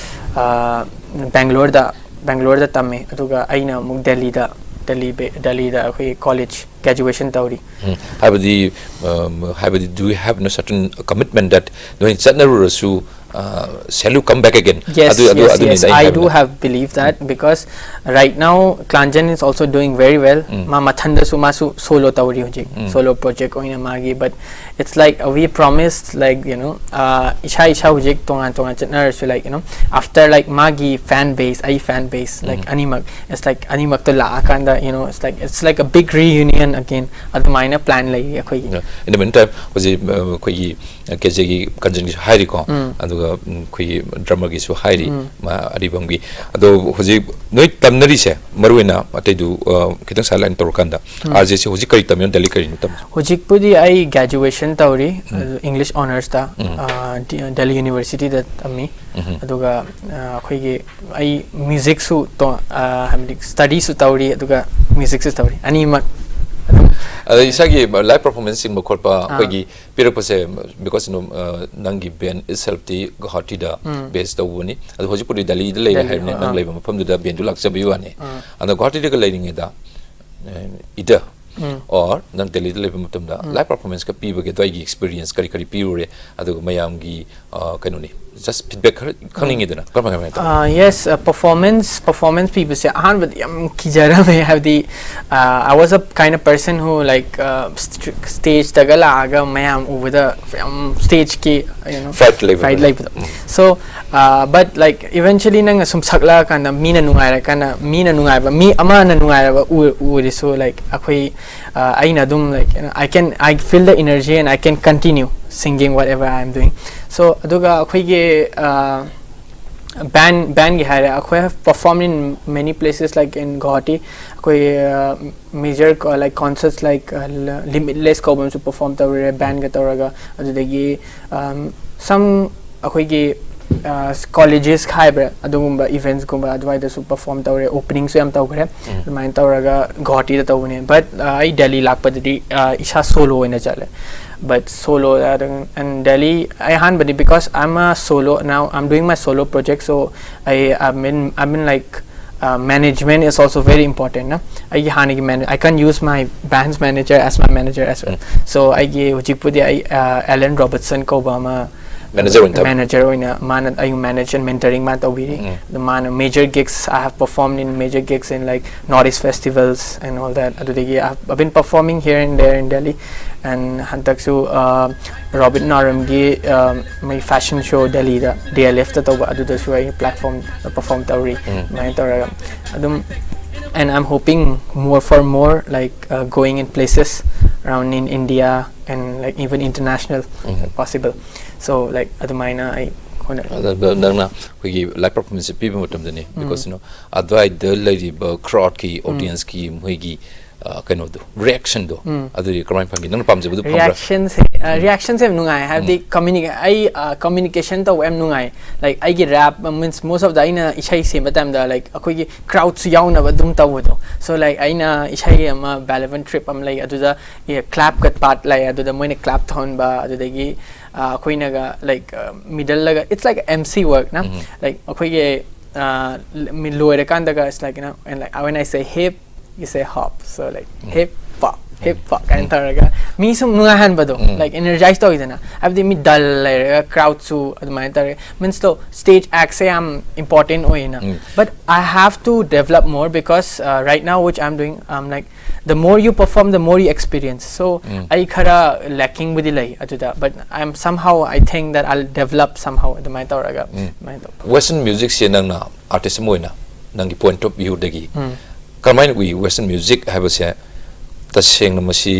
ꯑ, ꯕꯦꯡꯒ꯭ꯂꯣꯔꯗ, ꯕꯦꯡꯒ꯭ꯂꯣꯔꯗ ꯇꯝꯃꯦ, ꯑꯗꯨꯒ ꯑꯩꯅ ꯑꯃꯨꯛ ꯗꯦꯜꯂꯤꯗ, ꯗꯦꯜꯂꯤ ꯕꯦ-, ꯗꯦꯜꯂꯤꯗ ꯑꯩꯈꯣꯏꯒꯤ college graduation ꯇꯧꯔꯤ꯫ ꯎꯝ, ꯍꯥꯏꯕꯗꯤ, ꯑꯝ, ꯍꯥꯏꯕꯗꯤ, do you have no certain commitment that ꯅꯣꯏ ꯆꯠꯅꯔꯨꯔꯁꯨ, uh, shall you come back again? Yes, ꯑꯗꯨ, ꯑꯗꯨ, yes, ꯑꯗꯨꯅꯤꯗ yes. ꯑꯩ I ꯍꯥꯏꯕꯅ꯫ Do have believe that because right now Klanjan is also doing very well. ꯎꯝ꯫ ꯃꯥ ꯃꯊꯟꯗꯁꯨ ꯃꯥꯁꯨ solo ꯇꯧꯔꯤ ꯍꯧꯖꯤꯛ꯫ ꯎꯝ꯫ Solo project ꯑꯣꯏꯅ ꯃꯥꯒꯤ, but it's like, uh, we promised, like, you know, uh, ꯏꯁꯥ ꯏꯁꯥ ꯍꯧꯖꯤꯛ ꯇꯣꯉꯥꯟ ꯇꯣꯉꯥꯟ ꯆꯠꯅꯔꯁꯨ, like, you know, after, like, ꯃꯥꯒꯤ fan base, ꯑꯩ fan base, like, ꯎꯝ꯫ ꯑꯅꯤꯃꯛ, it's like ꯑꯅꯤꯃꯛꯇ ꯂꯥꯛꯑꯀꯥꯟꯗ, you know, it's like, it's like a big reunion again. ꯑꯗꯨꯃꯥꯏꯅ plan ꯂꯩꯔꯤ ꯑꯩꯈꯣꯏꯒꯤ꯫ Yeah. In the meantime, ꯍꯧꯖꯤꯛ, uh, ꯑꯩꯈꯣꯏꯒꯤ, uh, ꯀꯦꯖꯦꯒꯤ ꯀ꯭ꯂꯥꯟꯖꯟꯒꯤꯁꯨ ꯍꯥꯏꯔꯤꯀꯣ, ꯎꯝ꯫ ꯑꯗꯨꯒ, ꯎꯝ, ꯑꯩꯈꯣꯏꯒꯤ drummerꯒꯤꯁꯨ ꯍꯥꯏꯔꯤ, ꯎꯝ꯫ ꯃꯥ ꯑꯔꯤꯕꯝꯒꯤ꯫ ꯑꯗꯣ ꯍꯧꯖꯤꯛ ꯅꯣꯏ ꯇꯝꯅꯔꯤꯁꯦ, ꯃꯔꯨꯑꯣꯏꯅ ꯑꯇꯩꯗꯨ, uh, ꯈꯤꯇꯪ sideline ꯇꯧꯔꯀꯥꯟꯗ, ꯎꯝ꯫ RJꯁꯦ ꯍꯧꯖꯤꯛ ꯀꯔꯤ ꯇꯝꯃꯤꯅꯣ? ꯗꯦꯜꯂꯤ ꯀꯔꯤꯅꯣ ꯇꯝꯃꯤꯅꯣ? ꯍꯧꯖꯤꯛꯄꯨꯗꯤ ꯑꯩ graduation ꯇꯧꯔꯤ, ꯎꯝ꯫ ꯑꯗꯨ English honors ꯇ, ꯎꯝ꯫ ꯑ, ꯗꯤ-, Delhi University ꯗ ꯇꯝꯃꯤ꯫ ꯎꯝ꯫ ꯑꯗꯨꯒ, ꯑ, ꯑꯩꯈꯣꯏꯒꯤ, ꯑꯩ musicꯁꯨ ꯇꯣ-, ꯑ, ꯍꯥꯏꯕꯗꯤ studyꯁꯨ ꯇꯧꯔꯤ, ꯑꯗꯨꯒ musicꯁꯨ ꯇꯧꯔꯤ, ꯑꯅꯤꯃꯛ ꯑꯗꯨꯝ꯫ ꯑꯗ ꯏꯁꯥꯒꯤ live performance ꯁꯤꯡꯕ ꯈꯣꯠꯄ ꯑꯩꯈꯣꯏꯒꯤ ꯄꯤꯔꯛꯄꯁꯦ, because you know, uh, ꯅꯪꯒꯤ band itself ꯇꯤ ꯒꯨꯋꯥꯍꯥꯇꯤꯗ base ꯇꯧꯕꯅꯤ, ꯑꯗꯣ ꯍꯧꯖꯤꯛꯄꯨꯗꯤ ꯗꯦꯜꯂꯤꯗ ꯂꯩꯔꯦ ꯍꯥꯏꯕꯅꯤ, ꯅꯪ ꯂꯩꯕ ꯃꯐꯝꯗꯨꯗ band ꯇꯨ ꯂꯥꯛꯆꯕꯒꯤ ꯋꯥꯅꯤ꯫ ꯑꯗꯣ ꯒꯨꯋꯥꯍꯥꯇꯤꯗꯒ ꯂꯩꯔꯤꯉꯩꯗ, uh, ꯏꯗ or ꯅꯪ ꯗꯦꯜꯂꯤꯗ ꯂꯩꯕ ꯃꯇꯝꯗ live performance ꯀ ꯄꯤꯕꯒꯤ ꯑꯗꯨꯋꯥꯏꯒꯤ experience ꯀꯔꯤ ꯀꯔꯤ ꯄꯤꯔꯨꯔꯦ, ꯑꯗꯨꯒ ꯃꯌꯥꯝꯒꯤ, uh, ꯀꯩꯅꯣꯅꯤ, just feedback ꯈꯔ ꯈꯪꯅꯤꯡꯉꯤꯗꯅ, ꯀꯔꯝ ꯀꯔꯝ ꯇꯧ? Uh, yes, uh, performance performance ꯄꯤꯕꯁꯦ ꯑꯍꯥꯟꯕꯗ ꯌꯥꯝ ꯀꯤꯖꯔꯝꯃꯦ, ꯍꯥꯏꯕꯗꯤ, uh, I was a kind of person who, like, uh, st- stage ꯇꯒ ꯂꯥꯛꯑꯒ ꯃꯌꯥꯝ ꯎꯕꯗ ꯌꯥꯝ stage ꯀꯤ, you know, Fright ꯂꯩꯕꯗꯣ. Fright ꯂꯩꯕꯗꯣ꯫ So, uh, but, like, eventually ꯅꯪꯅ ꯁꯨꯝ ꯁꯛꯂꯛꯑꯀꯥꯟꯗ ꯃꯤꯅ ꯅꯨꯡꯉꯥꯏꯔꯀꯥꯟꯗ, ꯃꯤꯅ ꯅꯨꯡꯉꯥꯏꯕ, ꯃꯤ ꯑꯃꯅ ꯅꯨꯡꯉꯥꯏꯔꯕ ꯎ- ꯎꯔꯁꯨ, like, ꯑꯩꯈꯣꯏ, uh, ꯑꯩꯅ ꯑꯗꯨꯝ, like, you know, I can, I feel the energy and I can continue singing whatever I am doing. So, ꯑꯗꯨꯒ ꯑꯩꯈꯣꯏꯒꯤ, uh, band band ꯒꯤ ꯍꯥꯏꯔꯦ, ꯑꯩꯈꯣꯏ have performed in many places, like in Guwahati. ꯑꯩꯈꯣꯏ, uh, major, like, concerts like, uh, Limitless ꯀꯧꯕ ꯑꯃꯁꯨ perform ꯇꯧꯔꯨꯔꯦ band ꯒ ꯇꯧꯔꯒ꯫ ꯑꯗꯨꯗꯒꯤ, um, some ꯑꯩꯈꯣꯏꯒꯤ, uh, colleges ꯍꯥꯏꯕ꯭ꯔꯥ, ꯑꯗꯨꯒꯨꯝꯕ events ꯀꯨꯝꯕ ꯑꯗꯨꯋꯥꯏꯗꯁꯨ perform ꯇꯧꯔꯦ, opening ꯁꯨ ꯌꯥꯝ ꯇꯧꯈ꯭ꯔꯦ꯫ ꯑꯗꯨꯃꯥꯏꯅ ꯇꯧꯔꯒ ꯒꯨꯋꯥꯍꯥꯇꯤꯗ ꯇꯧꯕꯅꯦ꯫ But, uh, ꯑꯩ ꯗꯦꯜꯂꯤ ꯂꯥꯛꯄꯗꯗꯤ, uh, ꯏꯁꯥ solo ꯑꯣꯏꯅ ꯆꯠꯂꯦ꯫ But solo, uh, and Delhi ꯑꯩ ꯑꯍꯥꯟꯕꯗꯤ, because I'm a solo now, I'm doing my solo project, so I, I mean, I mean, like, uh, management is also very important, no? ꯑꯩꯒꯤ ꯍꯥꯟꯅꯒꯤ man- I can't use my band's manager as my manager as well. So ꯑꯩꯒꯤ ꯍꯧꯖꯤꯛꯄꯨꯗꯤ ꯑꯩ, uh, Alan Robertson ꯀꯧꯕ ꯑꯃ Manager ꯑꯣꯏꯅ ꯊꯝꯃꯦ꯫ Manager ꯑꯣꯏꯅ ꯃꯥꯅ ꯑꯩ manage and mentoring ꯃꯥꯅ ꯇꯧꯕꯤꯔꯤ꯫ ꯑꯗꯣ ꯃꯥꯅ major gigs, I have performed in major gigs in, like, North East festivals and all that. ꯑꯗꯨꯗꯒꯤ I've, I've been performing here and there in Delhi. And ꯍꯟꯗꯛꯁꯨ, uh, Robert Naram ꯒꯤ, uh, ꯃꯣꯏ fashion show ꯗꯦꯜꯂꯤꯗ, D L F ꯇ ꯇꯧꯕ, ꯑꯗꯨꯗꯁꯨ ꯑꯩ platform perform ꯇꯧꯔꯤ꯫ ꯑꯗꯨꯃꯥꯏꯅ ꯇꯧꯔꯒ ꯑꯗꯨꯝ, and I'm hoping more for more, like, uh, going in places around in India and, like, even international possible. So, like, ꯑꯗꯨꯃꯥꯏꯅ ꯑꯩ ꯍꯣꯠꯅꯔꯤ꯫ ꯑꯗ ꯅꯪꯅ ꯑꯩꯈꯣꯏꯒꯤ live performance ꯄꯤꯕ ꯃꯇꯝꯗꯅꯤ, because you know, ꯑꯗꯨꯋꯥꯏꯗ ꯂꯩꯔꯤꯕ crowd ꯀꯤ, audience ꯀꯤ, ꯃꯣꯏꯒꯤ, ꯀꯩꯅꯣꯗꯣ, ꯔꯤꯌꯦꯛꯁꯟꯗꯣ, ꯑꯗꯨꯗꯤ ꯀꯃꯥꯏꯅ ꯐꯪꯒꯦ? ꯅꯪꯅ ꯄꯥꯝꯖꯕꯗꯣ ꯐꯪꯕ꯭ꯔꯥ? ꯔꯤꯌꯦꯛꯁꯟꯁꯦ ꯔꯤꯌꯦꯛꯁꯟꯁꯦ ꯌꯥꯝ ꯅꯨꯡꯉꯥꯏ ꯍꯥꯏꯕꯗꯤ ꯀꯝꯃ꯭ꯌꯨꯅꯤ ꯑꯩ ꯀꯝꯃ꯭ꯌꯨꯅꯤꯀꯦꯁꯟ ꯇꯧꯕ ꯌꯥꯝ ꯅꯨꯡꯉꯥꯏ꯫ ꯂꯥꯏꯛ ꯑꯩꯒꯤ ꯔꯦꯞ ꯃꯤꯟꯁ ꯃꯣꯁ ꯑꯣꯐ ꯗ ꯑꯩꯅ ꯏꯁꯩ ꯁꯦꯝꯕ ꯇꯥꯏꯝꯗ ꯂꯥꯏꯛ ꯑꯩꯈꯣꯏꯒꯤ ꯀ꯭ꯔꯥꯎꯠꯁꯨ ꯌꯥꯎꯅꯕ ꯑꯗꯨꯝ ꯇꯧꯕꯗꯣ꯫ ꯁꯣ ꯂꯥꯏꯛ ꯑꯩꯅ ꯏꯁꯩ ꯑꯃ ꯕꯦꯂꯦꯕꯟ ꯇ꯭ꯔꯤꯞ ꯑꯃ ꯂꯩ, ꯑꯗꯨꯗ ꯀ꯭ꯂꯥꯞꯀ ꯄꯥꯔꯠ ꯂꯩ, ꯑꯗꯨꯗ ꯃꯣꯏꯅ ꯀ꯭ꯂꯥꯞ ꯇꯧꯍꯟꯕ, ꯑꯗꯨꯗꯒꯤ ꯑꯩꯈꯣꯏꯅꯒ ꯂꯥꯏꯛ ꯃꯤꯗꯜꯗꯒ it's like MC work ꯅ ꯂꯥꯏꯛ ꯑꯩꯈꯣꯏꯒꯤ ꯂꯣꯏꯔꯀꯥꯟꯗꯒ it's like you know and like when I say hip you say hop, so like hip hop, hip hop ꯀꯥꯏꯅ ꯇꯧꯔꯒ ꯃꯤ ꯁꯨꯝ ꯅꯨꯡꯉꯥꯏꯍꯟꯕꯗꯣ, ꯂꯥꯏꯛ ꯑꯦꯅꯔꯖꯥꯏꯁ ꯇꯧꯋꯤꯗꯅ꯫ ꯍꯥꯏꯕꯗꯤ ꯃꯤ ꯗꯜ ꯂꯩꯔꯒ ꯀ꯭ꯔꯥꯎꯠꯁꯨ ꯑꯗꯨꯃꯥꯏꯅ ꯇꯧꯔꯒ ꯃꯤꯟꯁꯇꯣ ꯁ꯭ꯇꯦꯖ ꯑꯦꯛꯁꯦ ꯌꯥꯝ important ꯑꯣꯏꯌꯦꯅ꯫ But I have to develop more because uh, right now which I'm doing, I'm like the more you perform the more you experience, so ꯑꯩ ꯈꯔ ꯂꯦꯀꯤꯡꯕꯨꯗꯤ ꯂꯩ ꯑꯗꯨꯗ, but I'm somehow I think that I'll develop somehow ꯑꯗꯨꯃꯥꯏꯅ ꯇꯧꯔꯒ ꯑꯗꯨꯃꯥꯏꯅ ꯇꯧ ꯋꯦꯁꯇꯔꯟ ꯃ꯭ꯌꯨꯖꯤꯛꯁꯦ ꯅꯪꯅ ꯑꯥꯔꯇꯤꯁ ꯑꯃ ꯑꯣꯏꯅ ꯅꯪꯒꯤ ꯄꯣꯏꯟꯠ ꯑꯣꯐ ꯚ꯭ꯌꯨꯗꯒꯤ ꯀꯔꯝꯍꯥꯏꯅ ꯎꯏ? ꯋꯦꯁꯇꯔꯟ ꯃ꯭ꯌꯨꯖꯤꯛ ꯍꯥꯏꯕꯁꯦ ꯇꯁꯦꯡꯅ ꯃꯁꯤ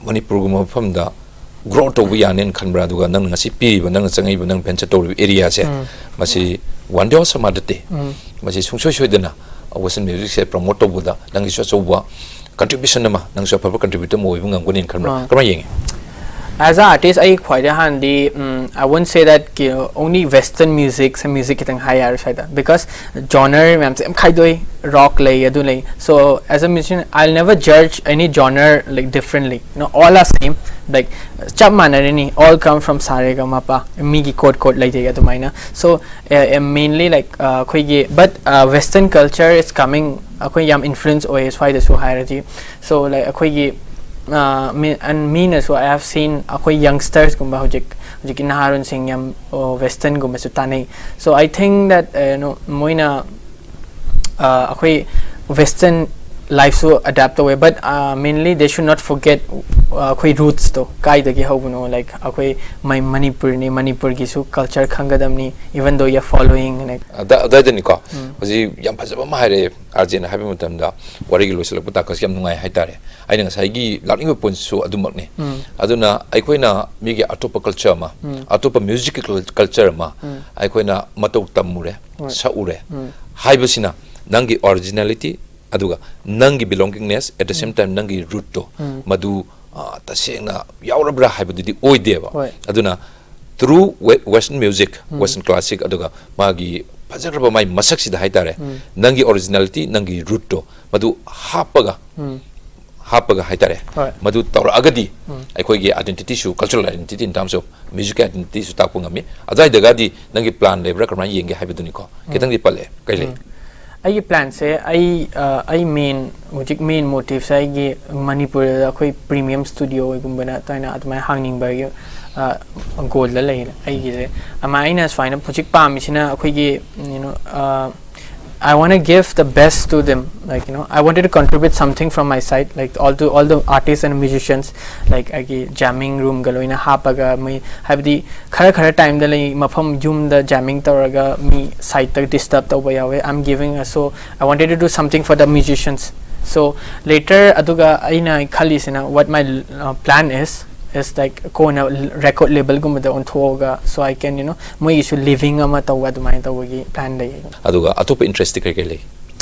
ꯃꯅꯤꯄꯨꯔꯒꯨꯝꯕ ꯃꯐꯝꯗ ꯒ꯭ꯔꯣ ꯇꯧꯕ ꯌꯥꯅꯦꯅ ꯈꯟꯕ꯭ꯔꯥ? ꯑꯗꯨꯒ ꯅꯪꯅ ꯉꯁꯤ ꯄꯤꯔꯤꯕ, ꯅꯪꯅ ꯆꯪꯉꯛꯏꯕ, ꯅꯪ ꯚꯦꯟꯆꯔ ꯇꯧꯔꯤꯕ ꯑꯦꯔꯤꯌꯥꯁꯦ, ꯃꯁꯤ one day or some other day ꯃꯁꯤ ꯁꯨꯡꯁꯣꯏ ꯁꯣꯏꯗꯅ ꯋꯦꯁꯇꯔꯟ ꯃ꯭ꯌꯨꯖꯤꯛꯁꯦ ꯄ꯭ꯔꯃꯣꯠ ꯇꯧꯕꯗ ꯅꯪꯒꯤꯁꯨ ꯑꯆꯧꯕ ꯀꯟꯇ꯭ꯔꯤꯕ꯭ꯌꯨꯁꯟ ꯑꯃ, ꯅꯪꯁꯨ ꯑꯐꯕ ꯀꯟꯇ꯭ꯔꯤꯕ꯭ꯌꯨꯇꯔ ꯑꯃ ꯑꯣꯏꯕ ꯉꯝꯒꯅꯤꯅ ꯈꯟꯕ꯭ꯔꯥ? ꯑꯥ꯫ ꯀꯃꯥꯏꯅ ꯌꯦꯡꯉꯤ? As a artist ꯑꯩ ꯈ꯭ꯋꯥꯏꯗꯩ ꯍꯥꯟꯅꯗꯤ ꯎꯝ, I won't say that only western music say music ꯈꯤꯇꯪ ꯍꯥꯏ ꯌꯥꯔꯦ ꯁ꯭ꯋꯥꯏꯗ, because genre ꯃꯌꯥꯝꯁꯦ ꯌꯥꯝ ꯈꯥꯏꯗꯣꯛꯏ, ꯔꯣꯛ ꯂꯩ, ꯑꯗꯨ ꯂꯩ꯫ So as a musician I'll never judge any genre like differently, you know, all are same, like ꯆꯞ ꯃꯥꯟꯅꯔꯤꯅꯤ, all come from ꯁꯥ ꯔꯦ ꯒ ꯃ ꯄ, ꯃꯤꯒꯤ ꯀꯣꯗ ꯀꯣꯗ ꯂꯩꯖꯩ ꯑꯗꯨꯃꯥꯏꯅ꯫ So mainly like ꯑꯩꯈꯣꯏꯒꯤ but western culture is coming, ꯑꯩꯈꯣꯏ ꯌꯥꯝ ꯏꯟꯐ꯭ꯂꯨꯌꯦꯟꯁ ꯑꯣꯏꯌꯦ ꯁ꯭ꯋꯥꯏꯗꯁꯨ ꯍꯥꯏꯔꯗꯤ꯫ So like ꯑꯩꯈꯣꯏꯒꯤ ꯑ, ꯃꯤ- and ꯃꯤꯅꯁꯨ I have seen ꯑꯩꯈꯣꯏ ꯌꯪꯁꯇꯔꯁꯀꯨꯝꯕ ꯍꯧꯖꯤꯛ ꯍꯧꯖꯤꯛꯀꯤ ꯅꯍꯥꯔꯣꯟꯁꯤꯡ ꯌꯥꯝ ꯋꯦꯁꯇꯔꯟꯒꯨꯝꯕꯁꯨ ꯇꯥꯟꯅꯩ꯫ So I think that uh, you know, ꯃꯣꯏꯅ ꯑ, ꯑꯩꯈꯣꯏ ꯋꯦꯁꯇꯔꯟ ꯂꯥꯏꯐꯁꯨ ꯑꯦꯗꯥꯞ ꯇꯧꯋꯦ, but uh, mainly they should not forget uh, ꯑꯩꯈꯣꯏ ꯔꯨꯠꯁꯇꯣ ꯀꯥꯏꯗꯒꯤ ꯍꯧꯕꯅꯣ, ꯂꯥꯏꯛ ꯑꯩꯈꯣꯏ ꯃꯩ- ꯃꯅꯤꯄꯨꯔꯅꯤ, ꯃꯅꯤꯄꯨꯔꯒꯤꯁꯨ culture ꯈꯪꯒꯗꯕꯅꯤ, even though you're following like ꯑꯗ- ꯑꯗꯨꯋꯥꯏꯗꯅꯤꯀꯣ ꯍꯧꯖꯤꯛ ꯌꯥꯝ ꯐꯖꯕ ꯑꯃ ꯍꯥꯏꯔꯛꯑꯦ, ꯑꯥꯔ ꯖꯦꯅ ꯍꯥꯏꯕ ꯃꯇꯝꯗ ꯋꯥꯔꯤꯒꯤ ꯂꯣꯏꯁꯤꯜꯂꯛꯄ ꯇꯥꯛꯀꯁꯤ ꯌꯥꯝ ꯅꯨꯡꯉꯥꯏ ꯍꯥꯏꯇꯥꯔꯦ꯫ ꯑꯩꯅ ꯉꯁꯥꯏꯒꯤ ꯂꯥꯛꯅꯤꯡꯕ ꯄꯣꯏꯟꯠꯁꯨ ꯑꯗꯨꯃꯛꯅꯤ꯫ ꯑꯗꯨꯅ ꯑꯩꯈꯣꯏꯅ ꯃꯤꯒꯤ ꯑꯇꯣꯞꯄ ꯀꯜꯆꯔ ꯑꯃ, ꯑꯇꯣꯞꯄ ꯃ꯭ꯌꯨꯖꯤꯛꯀꯤ ꯀꯜꯆꯔ ꯑꯃ ꯑꯩꯈꯣꯏꯅ ꯃꯇꯧ ꯇꯝꯃꯨꯔꯦ, ꯁꯛꯎꯔꯦ ꯍꯥꯏꯕꯁꯤꯅ ꯅꯪꯒꯤ ꯑꯣꯔꯤꯖꯤꯅꯦꯂꯤꯇꯤ ꯑꯗꯨꯒ ꯅꯪꯒꯤ belongingness, at the same time ꯅꯪꯒꯤ rootꯇꯣ ꯃꯗꯨ ꯑ, ꯇꯁꯦꯡꯅ ꯌꯥꯎꯔꯕ꯭ꯔꯥ ꯍꯥꯏꯕꯗꯨꯗꯤ ꯑꯣꯏꯗꯦꯕ꯫ ꯍꯣꯏ. ꯑꯗꯨꯅ through we- western music, western classic, ꯑꯗꯨꯒ ꯃꯥꯒꯤ ꯐꯖꯈ꯭ꯔꯕ ꯃꯥꯒꯤ ꯃꯁꯛꯁꯤꯗ ꯍꯥꯏꯇꯥꯔꯦ, ꯅꯪꯒꯤ originality, ꯅꯪꯒꯤ rootꯇꯣ ꯃꯗꯨ ꯍꯥꯞꯄꯒ ꯍꯥꯞꯄꯒ ꯍꯥꯏꯇꯥꯔꯦ, ꯍꯣꯏ. ꯃꯗꯨ ꯇꯧꯔꯛꯑꯒꯗꯤ ꯑꯩꯈꯣꯏꯒꯤ identityꯁꯨ, cultural identity in terms of music identityꯁꯨ ꯇꯥꯛꯄ ꯉꯝꯃꯤ꯫ ꯑꯗꯨꯋꯥꯏꯗꯒꯗꯤ ꯅꯪꯒꯤ plan ꯂꯩꯕ꯭ꯔꯥ, ꯀꯔꯝꯍꯥꯏꯅ ꯌꯦꯡꯒꯦ ꯍꯥꯏꯕꯗꯨꯅꯤꯀꯣ꯫ ꯈꯤꯇꯪꯗꯤ ꯄꯜꯂꯛꯑꯦ, ꯀꯩ ꯂꯩ? ꯑꯩꯒꯤ planꯁꯦ, ꯑꯩ ꯑ, ꯑꯩ main, ꯍꯧꯖꯤꯛ main motiveꯁꯦ ꯑꯩꯒꯤ ꯃꯅꯤꯄꯨꯔꯗ ꯑꯩꯈꯣꯏ premium studio ꯑꯣꯏꯒꯨꯝꯕꯅ ꯑꯗꯨꯃꯥꯏꯅ, ꯑꯗꯨꯃꯥꯏꯅ ꯍꯥꯡꯅꯤꯡꯕꯒꯤ ꯑ, goalꯗ ꯂꯩꯔꯦ ꯑꯩꯒꯤꯁꯦ꯫ ꯑꯃ ꯑꯩꯅ ꯁꯨꯃꯥꯏꯅ ꯍꯧꯖꯤꯛ ꯄꯥꯝꯃꯤꯁꯤꯅ ꯑꯩꯈꯣꯏꯒꯤ, you know, uh, I want to give the best to them, like, you know, I wanted to contribute something from my side, like, all to all the artists and musicians, like, ꯑꯩꯒꯤ jamming roomꯒ ꯂꯣꯏꯅ ꯍꯥꯞꯄꯒ ꯃꯣꯏ, ꯍꯥꯏꯕꯗꯤ, ꯈꯔ ꯈꯔ timeꯗ ꯂꯩ ꯃꯐꯝ ꯌꯨꯝꯗ jamming ꯇꯧꯔꯒ ꯃꯤ sideꯇ disturb ꯇꯧꯕ ꯌꯥꯎꯋꯦ꯫ I'm giving a, so I wanted to do something for the musicians. So later, ꯑꯗꯨꯒ ꯑꯩꯅ ꯈꯜꯂꯤꯁꯤꯅ, what my uh, plan is is like, ꯀꯣꯟꯅ record labelꯒꯨꯝꯕꯗ ꯑꯣꯟꯊꯣꯛꯑꯒ, so I can, you know, ꯃꯣꯏꯒꯤꯁꯨ living ꯑꯃ ꯇꯧꯕ, ꯑꯗꯨꯃꯥꯏꯅ ꯇꯧꯕꯒꯤ plan ꯂꯩ꯫ ꯑꯗꯨꯒ ꯑꯇꯣꯞꯄ interestꯇꯤ ꯀꯩ ꯀꯩ ꯂꯩ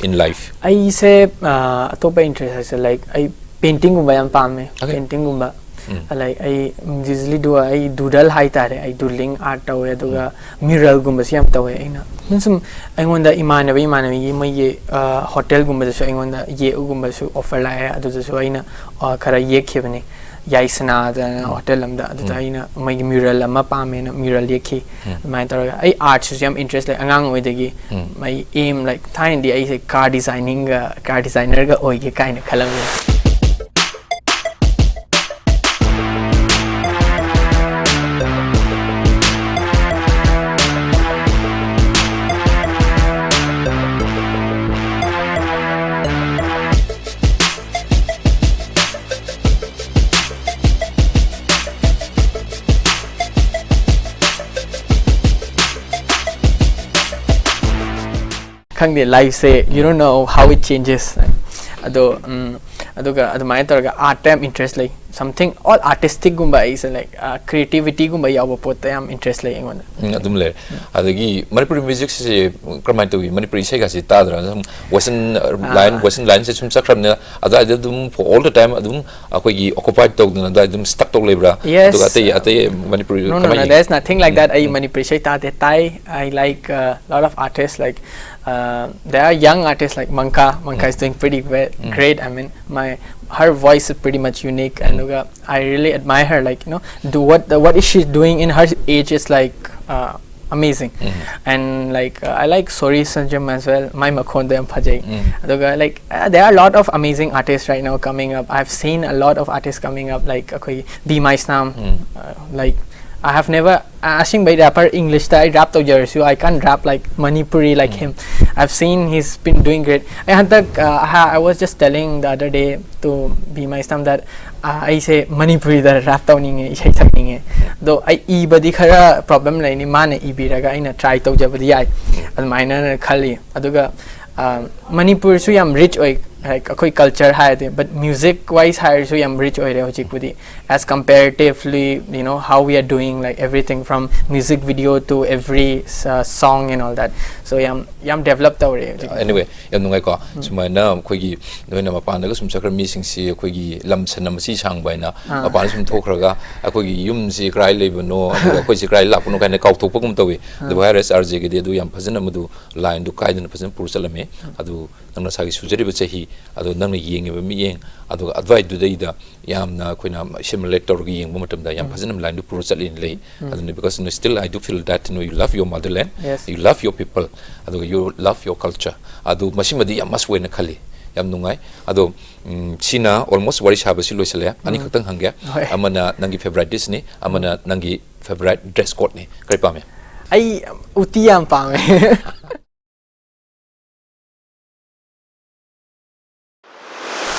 in life? ꯑꯩꯁꯦ ꯑ, ꯑꯇꯣꯞꯄ interest ꯍꯥꯏꯁꯦ, like, ꯑꯩ paintingꯒꯨꯝꯕ ꯌꯥꯝ ꯄꯥꯝꯃꯦ꯫ Okay. Paintingꯒꯨꯝꯕ, like, ꯑꯩ usually do, ꯑꯩ doodle ꯍꯥꯏꯇꯥꯔꯦ, ꯑꯩ doodling art ꯇꯧꯋꯦ, ꯑꯗꯨꯒ muralꯒꯨꯝꯕꯁꯨ ꯌꯥꯝ ꯇꯧꯋꯦ ꯑꯩꯅ꯫ ꯁꯨꯝ ꯑꯩꯉꯣꯟꯗ ꯏꯃꯥꯟꯅꯕ ꯏꯃꯥꯟꯅꯕꯤꯒꯤ ꯃꯣꯏꯒꯤ ꯑ, hotelꯒꯨꯝꯕꯗꯁꯨ ꯑꯩꯉꯣꯟꯗ ꯌꯦꯛꯎꯒꯨꯝꯕꯁꯨ offer ꯂꯥꯛꯑꯦ꯫ ꯑꯗꯨꯗꯁꯨ ꯑꯩꯅ ꯑ, ꯈꯔ ꯌꯦꯛꯈꯤꯕꯅꯤ꯫ ꯌꯥꯏꯁꯅꯥꯗꯅ hotel ꯑꯃꯗ, ꯑꯗꯨꯗ ꯑꯩꯅ ꯃꯣꯏꯒꯤ mural ꯑꯃ ꯄꯥꯝꯃꯦꯅ mural ꯌꯦꯛꯈꯤ꯫ ꯑꯗꯨꯃꯥꯏꯅ ꯇꯧꯔꯒ ꯑꯩ artꯁꯤꯁꯨ ꯌꯥꯝ interest ꯂꯩ ꯑꯉꯥꯡ ꯑꯣꯏꯗꯒꯤ꯫ ꯑꯩ aim, like, ꯊꯥꯏꯅꯗꯤ ꯑꯩꯁꯦ car designingꯒ, car designerꯒ ꯑꯣꯏꯒꯦ ꯀꯥꯏꯅ ꯈꯜꯂꯝꯃꯤ꯫ ꯈꯪꯗꯦ, lifeꯁꯦ, you don't know how it changes. ꯑꯗꯣ, ꯎꯝ, ꯑꯗꯨꯒ ꯑꯗꯨꯃꯥꯏꯅ ꯇꯧꯔꯒ ꯑꯥꯔꯠꯇ ꯌꯥꯝ ꯏꯟꯇꯔꯦꯁ ꯂꯩ꯫ Something all artistic ꯒꯨꯝꯕ ꯑꯩꯁꯦ, ꯂꯥꯏꯛ, ꯀ꯭ꯔꯤꯌꯦꯇꯤꯕꯤꯇꯤꯒꯨꯝꯕ ꯌꯥꯎꯕ ꯄꯣꯠꯇ ꯌꯥꯝ ꯏꯟꯇꯔꯦꯁ ꯂꯩ ꯑꯩꯉꯣꯟꯗ꯫ ꯎꯝ, ꯑꯗꯨꯝ ꯂꯩꯔꯦ꯫ ꯑꯗꯒꯤ ꯃꯅꯤꯄꯨꯔꯤ ꯃ꯭ꯌꯨꯖꯤꯛꯁꯦ ꯀꯔꯝꯍꯥꯏꯅ ꯇꯧꯏ? ꯃꯅꯤꯄꯨꯔꯤ ꯏꯁꯩꯒꯁꯦ ꯇꯥꯗ꯭ꯔꯥ? ꯁꯨꯝ ꯋꯦꯁꯇꯔꯟ ꯂꯥꯏꯟ, ꯋꯦꯁꯇꯔꯟ ꯂꯥꯏꯟꯁꯦ ꯁꯨꯝ ꯆꯠꯈ꯭ꯔꯕꯅꯤꯅ ꯑꯗꯨꯋꯥꯏꯗ ꯑꯗꯨꯝ for all the time ꯑꯗꯨꯝ ꯑꯩꯈꯣꯏꯒꯤ ꯑꯣꯀꯨꯄꯥꯏꯠ ꯇꯧꯗꯅ ꯑꯗꯨꯋꯥꯏꯗ ꯑꯗꯨꯝ ꯁ꯭ꯇꯛ ꯇꯧ ꯂꯩꯕ꯭ꯔꯥ? Yes. ꯑꯗꯨꯒ ꯑꯇꯩ ꯑꯇꯩ ꯃꯅꯤꯄꯨꯔꯤ No, no, no, ꯀꯃꯥꯏꯅ? There's nothing like that. ꯑꯩ ꯃꯅꯤꯄꯨꯔꯤ ꯏꯁꯩ ꯇꯥꯗꯦ꯫ ꯇꯥꯏ, I like, uh, lot of artists, like, uh, there are young artists like Manka. Manka is doing pretty ve- great. I mean, my her voice is pretty much unique, and, uh, I really admire her. Like, you know, do what the, what is she doing in her age is, like, uh, amazing. And, like, uh, I like Sori Sanjam as well. ꯃꯥꯏ ꯃꯈꯣꯟꯗꯣ ꯌꯥꯝ ꯐꯖꯩ꯫ ꯑꯗꯨꯒ, like, uh, there are a lot of amazing artists right now coming up. I've seen a lot of artists coming up, like, ꯑꯩꯈꯣꯏ B Maisnam, uh, like, I have never, ꯑꯁꯦꯡꯕꯩ ꯔꯦꯄꯔ ꯏꯪꯂꯤꯁꯇ ꯑꯩ ꯔꯦꯞ ꯇꯧꯖꯔꯁꯨ, I can't rap like Manipuri like him. I've seen he's been doing great. ꯑꯩ ꯍꯟꯗꯛ, uh, I ha- I was just telling the other day to B Maisnam that, uh, ꯑꯩꯁꯦ ꯃꯅꯤꯄꯨꯔꯤꯗ ꯔꯦꯞ ꯇꯧꯅꯤꯡꯉꯦ, ꯏꯁꯩ ꯁꯛꯅꯤꯡꯉꯦ꯫ ꯑꯗꯣ ꯑꯩ ꯏꯕꯗꯤ ꯈꯔ ꯄ꯭ꯔꯣꯕ꯭ꯂꯦꯝ ꯂꯩꯅꯤ, ꯃꯥꯅ ꯏꯕꯤꯔꯒ ꯑꯩꯅ ꯇ꯭ꯔꯥꯏ ꯇꯧꯖꯕꯗꯤ ꯌꯥꯏ꯫ ꯑꯗꯨꯃꯥꯏꯅ ꯈꯜꯂꯤ꯫ ꯑꯗꯨꯒ, uh, ꯃꯅꯤꯄꯨꯔꯁꯨ ꯌꯥꯝ ꯔꯤꯆ ꯑꯣꯏ, like, ꯑꯩꯈꯣꯏ ꯀꯜꯆꯔ ꯍꯥꯏꯔꯗꯤ, but ꯃ꯭ꯌꯨꯖꯤꯛ ꯋꯥꯏꯁ ꯍꯥꯏꯔꯁꯨ ꯌꯥꯝ ꯔꯤꯆ ꯑꯣꯏꯔꯦ ꯍꯧꯖꯤꯛꯄꯨꯗꯤ, as comparatively, you know, how we are doing, like, everything from music video to every, uh, song and all that. So ꯌꯥꯝ, ꯌꯥꯝ ꯗꯦꯕꯂꯞ ꯇꯧꯔꯦ ꯍꯧꯖꯤꯛ꯫ Anyway, ꯌꯥꯝ ꯅꯨꯡꯉꯥꯏꯀꯣ꯫ ꯁꯨꯃꯥꯏꯅ ꯑꯩꯈꯣꯏꯒꯤ ꯅꯣꯏꯅ ꯃꯄꯥꯟꯗꯒ ꯁꯨꯝ ꯆꯠꯈ꯭ꯔ ꯃꯤꯁꯤꯡꯁꯤ ꯑꯩꯈꯣꯏꯒꯤ ꯂꯝ ꯁꯟꯅ ꯃꯁꯤ ꯁꯥꯡꯕ ꯍꯥꯏꯅ ꯃꯄꯥꯟꯗ ꯁꯨꯝ ꯊꯣꯛꯈ꯭ꯔꯒ ꯑꯩꯈꯣꯏꯒꯤ ꯌꯨꯝꯁꯤ ꯀꯗꯥꯏ ꯂꯩꯕꯅꯣ, ꯑꯗꯨꯒ ꯑꯩꯈꯣꯏꯁꯤ ꯀꯗꯥꯏ ꯂꯥꯛꯄꯅꯣ ꯀꯥꯏꯅ ꯀꯥꯎꯊꯣꯛꯄꯒꯨꯝ ꯇꯧꯏ꯫ ꯑꯗꯨꯕꯨ ꯍꯥꯏꯔꯤꯁ ꯑꯥꯔ ꯖꯦꯒꯤꯗꯤ ꯑꯗꯨ ꯌꯥꯝ ꯐꯖꯅ ꯃꯗꯨ ꯂꯥꯏꯟꯗꯨ ꯀꯥꯏꯗꯅ ꯐꯖꯅ ꯄꯨꯔ ꯆꯠꯂꯝꯃꯤ꯫ ꯑꯗꯨ ꯅꯪ ꯅꯁꯥꯒꯤ ꯁꯨꯖꯔꯤꯕ ꯆꯍꯤ, ꯑꯗꯣ ꯅꯪꯅ ꯌꯦꯡꯉꯤꯕ ꯃꯤꯠꯌꯦꯡ, ꯑꯗꯨꯒ ꯑꯗꯨꯋꯥꯏꯗꯨꯗꯩꯗ ꯌꯥꯝꯅ ꯑꯩꯈꯣꯏꯅ ꯁꯤꯃꯨꯂꯦꯠ ꯇꯧꯔꯒ ꯌꯦꯡꯕ ꯃꯇꯝꯗ ꯌꯥꯝ ꯐꯖꯅ ꯂꯥꯏꯟꯗꯨ ꯄꯨꯔ ꯆꯠꯂꯤꯅ ꯂꯩ꯫ ꯑꯗꯨꯅ because, you know, still I do feel that, you know, you love your motherland, Yes. you love your people, ꯑꯗꯨꯒ you love your culture. ꯑꯗꯨ ꯃꯁꯤꯃꯗꯤ ꯌꯥꯝ ꯃꯁ ꯑꯣꯏꯅ ꯈꯜꯂꯤ꯫ ꯌꯥꯝ ꯅꯨꯡꯉꯥꯏ꯫ ꯑꯗꯣ, ꯎꯝ, ꯁꯤꯅ almost ꯋꯥꯔꯤ ꯁꯥꯕꯁꯤ ꯂꯣꯏꯁꯤꯜꯂꯦ꯫ ꯑꯅꯤꯈꯛꯇꯪ ꯍꯪꯒꯦ꯫ ꯍꯣꯏ꯫ ꯑꯃꯅ ꯅꯪꯒꯤ ꯐꯦꯕꯣꯔꯥꯏꯠ ꯗꯤꯁꯅꯤ, ꯑꯃꯅ ꯅꯪꯒꯤ ꯐꯦꯕꯣꯔꯥꯏꯠ ꯗ꯭ꯔꯦꯁ ꯀꯣꯗꯅꯤ꯫ ꯀꯔꯤ ꯄꯥꯝꯃꯦ? ꯑꯩ ꯎꯇꯤ ꯌꯥꯝ ꯄꯥꯝꯃꯦ꯫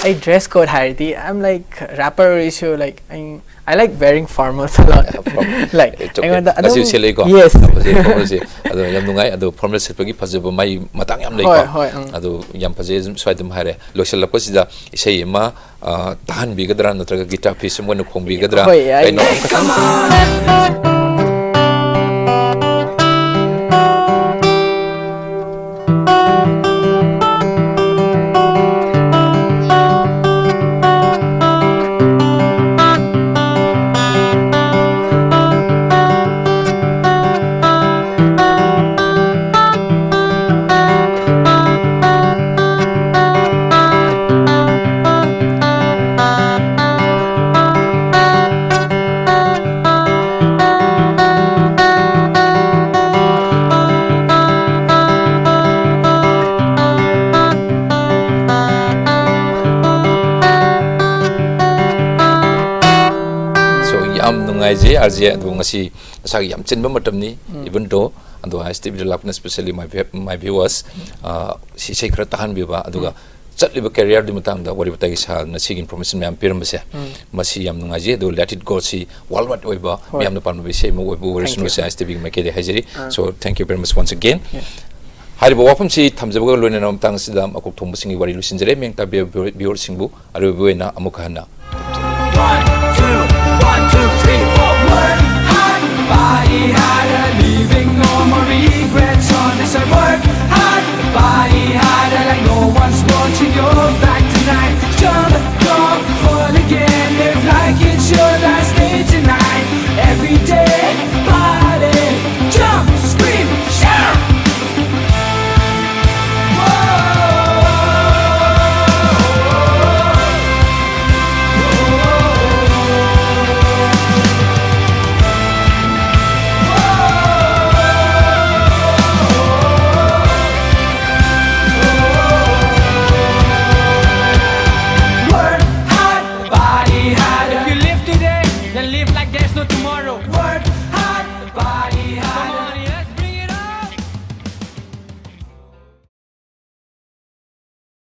ꯑꯩ dress code ꯍꯥꯏꯔꯗꯤ, I'm like, rapper ꯑꯣꯏꯔꯁꯨ, like, I, I like wearing formals a lot. Like, ꯑꯩꯉꯣꯟꯗ ꯑꯗꯨꯝ ꯉꯁꯤ ꯁꯦꯠꯂꯛꯏꯀꯣ? Yes. ꯌꯥꯝ ꯐꯖꯩ formalꯁꯦ꯫ ꯑꯗꯣ ꯌꯥꯝ ꯅꯨꯡꯉꯥꯏ꯫ ꯑꯗꯣ formal ꯁꯦꯠꯄꯒꯤ ꯐꯖꯕ ꯃꯥꯏ ꯃꯇꯥꯡ ꯌꯥꯝ ꯂꯩꯀꯣ? ꯍꯣꯏ, ꯍꯣꯏ, ꯎꯝ꯫ ꯑꯗꯣ ꯌꯥꯝ ꯐꯖꯩ꯫ ꯑꯗꯨꯝ ꯁ꯭ꯋꯥꯏ ꯑꯗꯨꯝ ꯍꯥꯏꯔꯦ꯫ ꯂꯣꯏꯁꯤꯜꯂꯛꯄꯁꯤꯗ ꯏꯁꯩ ꯑꯃ, ꯑ, ꯇꯥꯍꯟꯕꯤꯒꯗ꯭ꯔꯥ ꯅꯠꯇ꯭ꯔꯒ guitar piece ꯑꯃ ꯑꯣꯏꯅ ꯈꯣꯡꯕꯤꯒꯗ꯭ꯔꯥ? ꯍꯣꯏ, ꯌꯥꯏ, ꯀꯩꯅꯣ ꯌꯥꯏ꯫ ꯑꯃꯈꯛꯇꯪ꯫ So, ꯌꯥꯝ ꯅꯨꯡꯉꯥꯏꯖꯩ, ꯑꯥꯔ ꯖꯦ꯫ ꯑꯗꯣ ꯉꯁꯤ ꯅꯁꯥꯒꯤ ꯌꯥꯝ ꯆꯤꯟꯕ ꯃꯇꯝꯅꯤ, ꯎꯝ꯫ Even though, ꯑꯗꯣ ꯑꯥꯏ ꯑꯦꯁ ꯇꯤ ꯚꯤꯗ ꯂꯥꯛꯄꯅ specially my view-, my viewers, ꯑ, ꯁꯤ ꯏꯁꯩ ꯈꯔ ꯇꯥꯍꯟꯕꯤꯕ, ꯑꯗꯨꯒ ꯎꯝ꯫ ꯆꯠꯂꯤꯕ career-ꯗꯨꯒꯤ ꯃꯇꯥꯡꯗ ꯋꯥꯔꯤ ꯋꯥꯇꯥꯏꯒꯤ ꯁꯥ-, ꯉꯁꯤꯒꯤ information ꯃꯌꯥꯝ ꯄꯤꯔꯝꯕꯁꯦ, ꯎꯝ꯫ ꯃꯁꯤ ꯌꯥꯝ ꯅꯨꯡꯉꯥꯏꯖꯩ꯫ ꯑꯗꯣ Let It Go-ꯁꯤ world wide ꯑꯣꯏꯕ, ꯍꯣꯏ꯫ ꯃꯌꯥꯝꯅ ꯄꯥꯝꯅꯕ ꯏꯁꯩ ꯑꯃ ꯑꯣꯏꯕ ꯑꯣꯏꯔꯁꯅꯨ, Thank you꯫ C I S T ꯚꯤꯒꯤ ꯃꯥꯏꯀꯩꯗꯒꯤ ꯍꯥꯏꯖꯔꯤ꯫ ꯑꯥ꯫ So, thank you very much once again꯫ Yes꯫ ꯍꯥꯏꯔꯤꯕ ꯋꯥꯐꯝꯁꯤ ꯊꯝꯖꯕꯒ ꯂꯣꯏꯅꯅ ꯃꯇꯥꯡ ꯑꯁꯤꯗ ꯃꯀꯣꯛ ꯊꯣꯡꯕꯁꯤꯡꯒꯤ ꯋꯥꯔꯤ ꯂꯣꯏꯁꯤꯟꯖꯔꯦ꯫ ꯃꯌꯦꯡ ꯇꯥꯕꯤꯕ viewer-, viewer-ꯁꯤꯡꯕꯨ ꯑꯔꯣꯏꯕ ꯑꯣꯏꯅ ꯑꯃꯨꯛ ꯍꯟꯅ One, two, one, two, three, four, work hard, party harder, leaving no more regrets. Honest, I work hard, party harder, like no one's watching your back tonight. Jump, jump, fall again, live like it's your last day tonight. Every day, party, jump, scream, shout. Work hard, party harder. If you live today, then live like there's no tomorrow.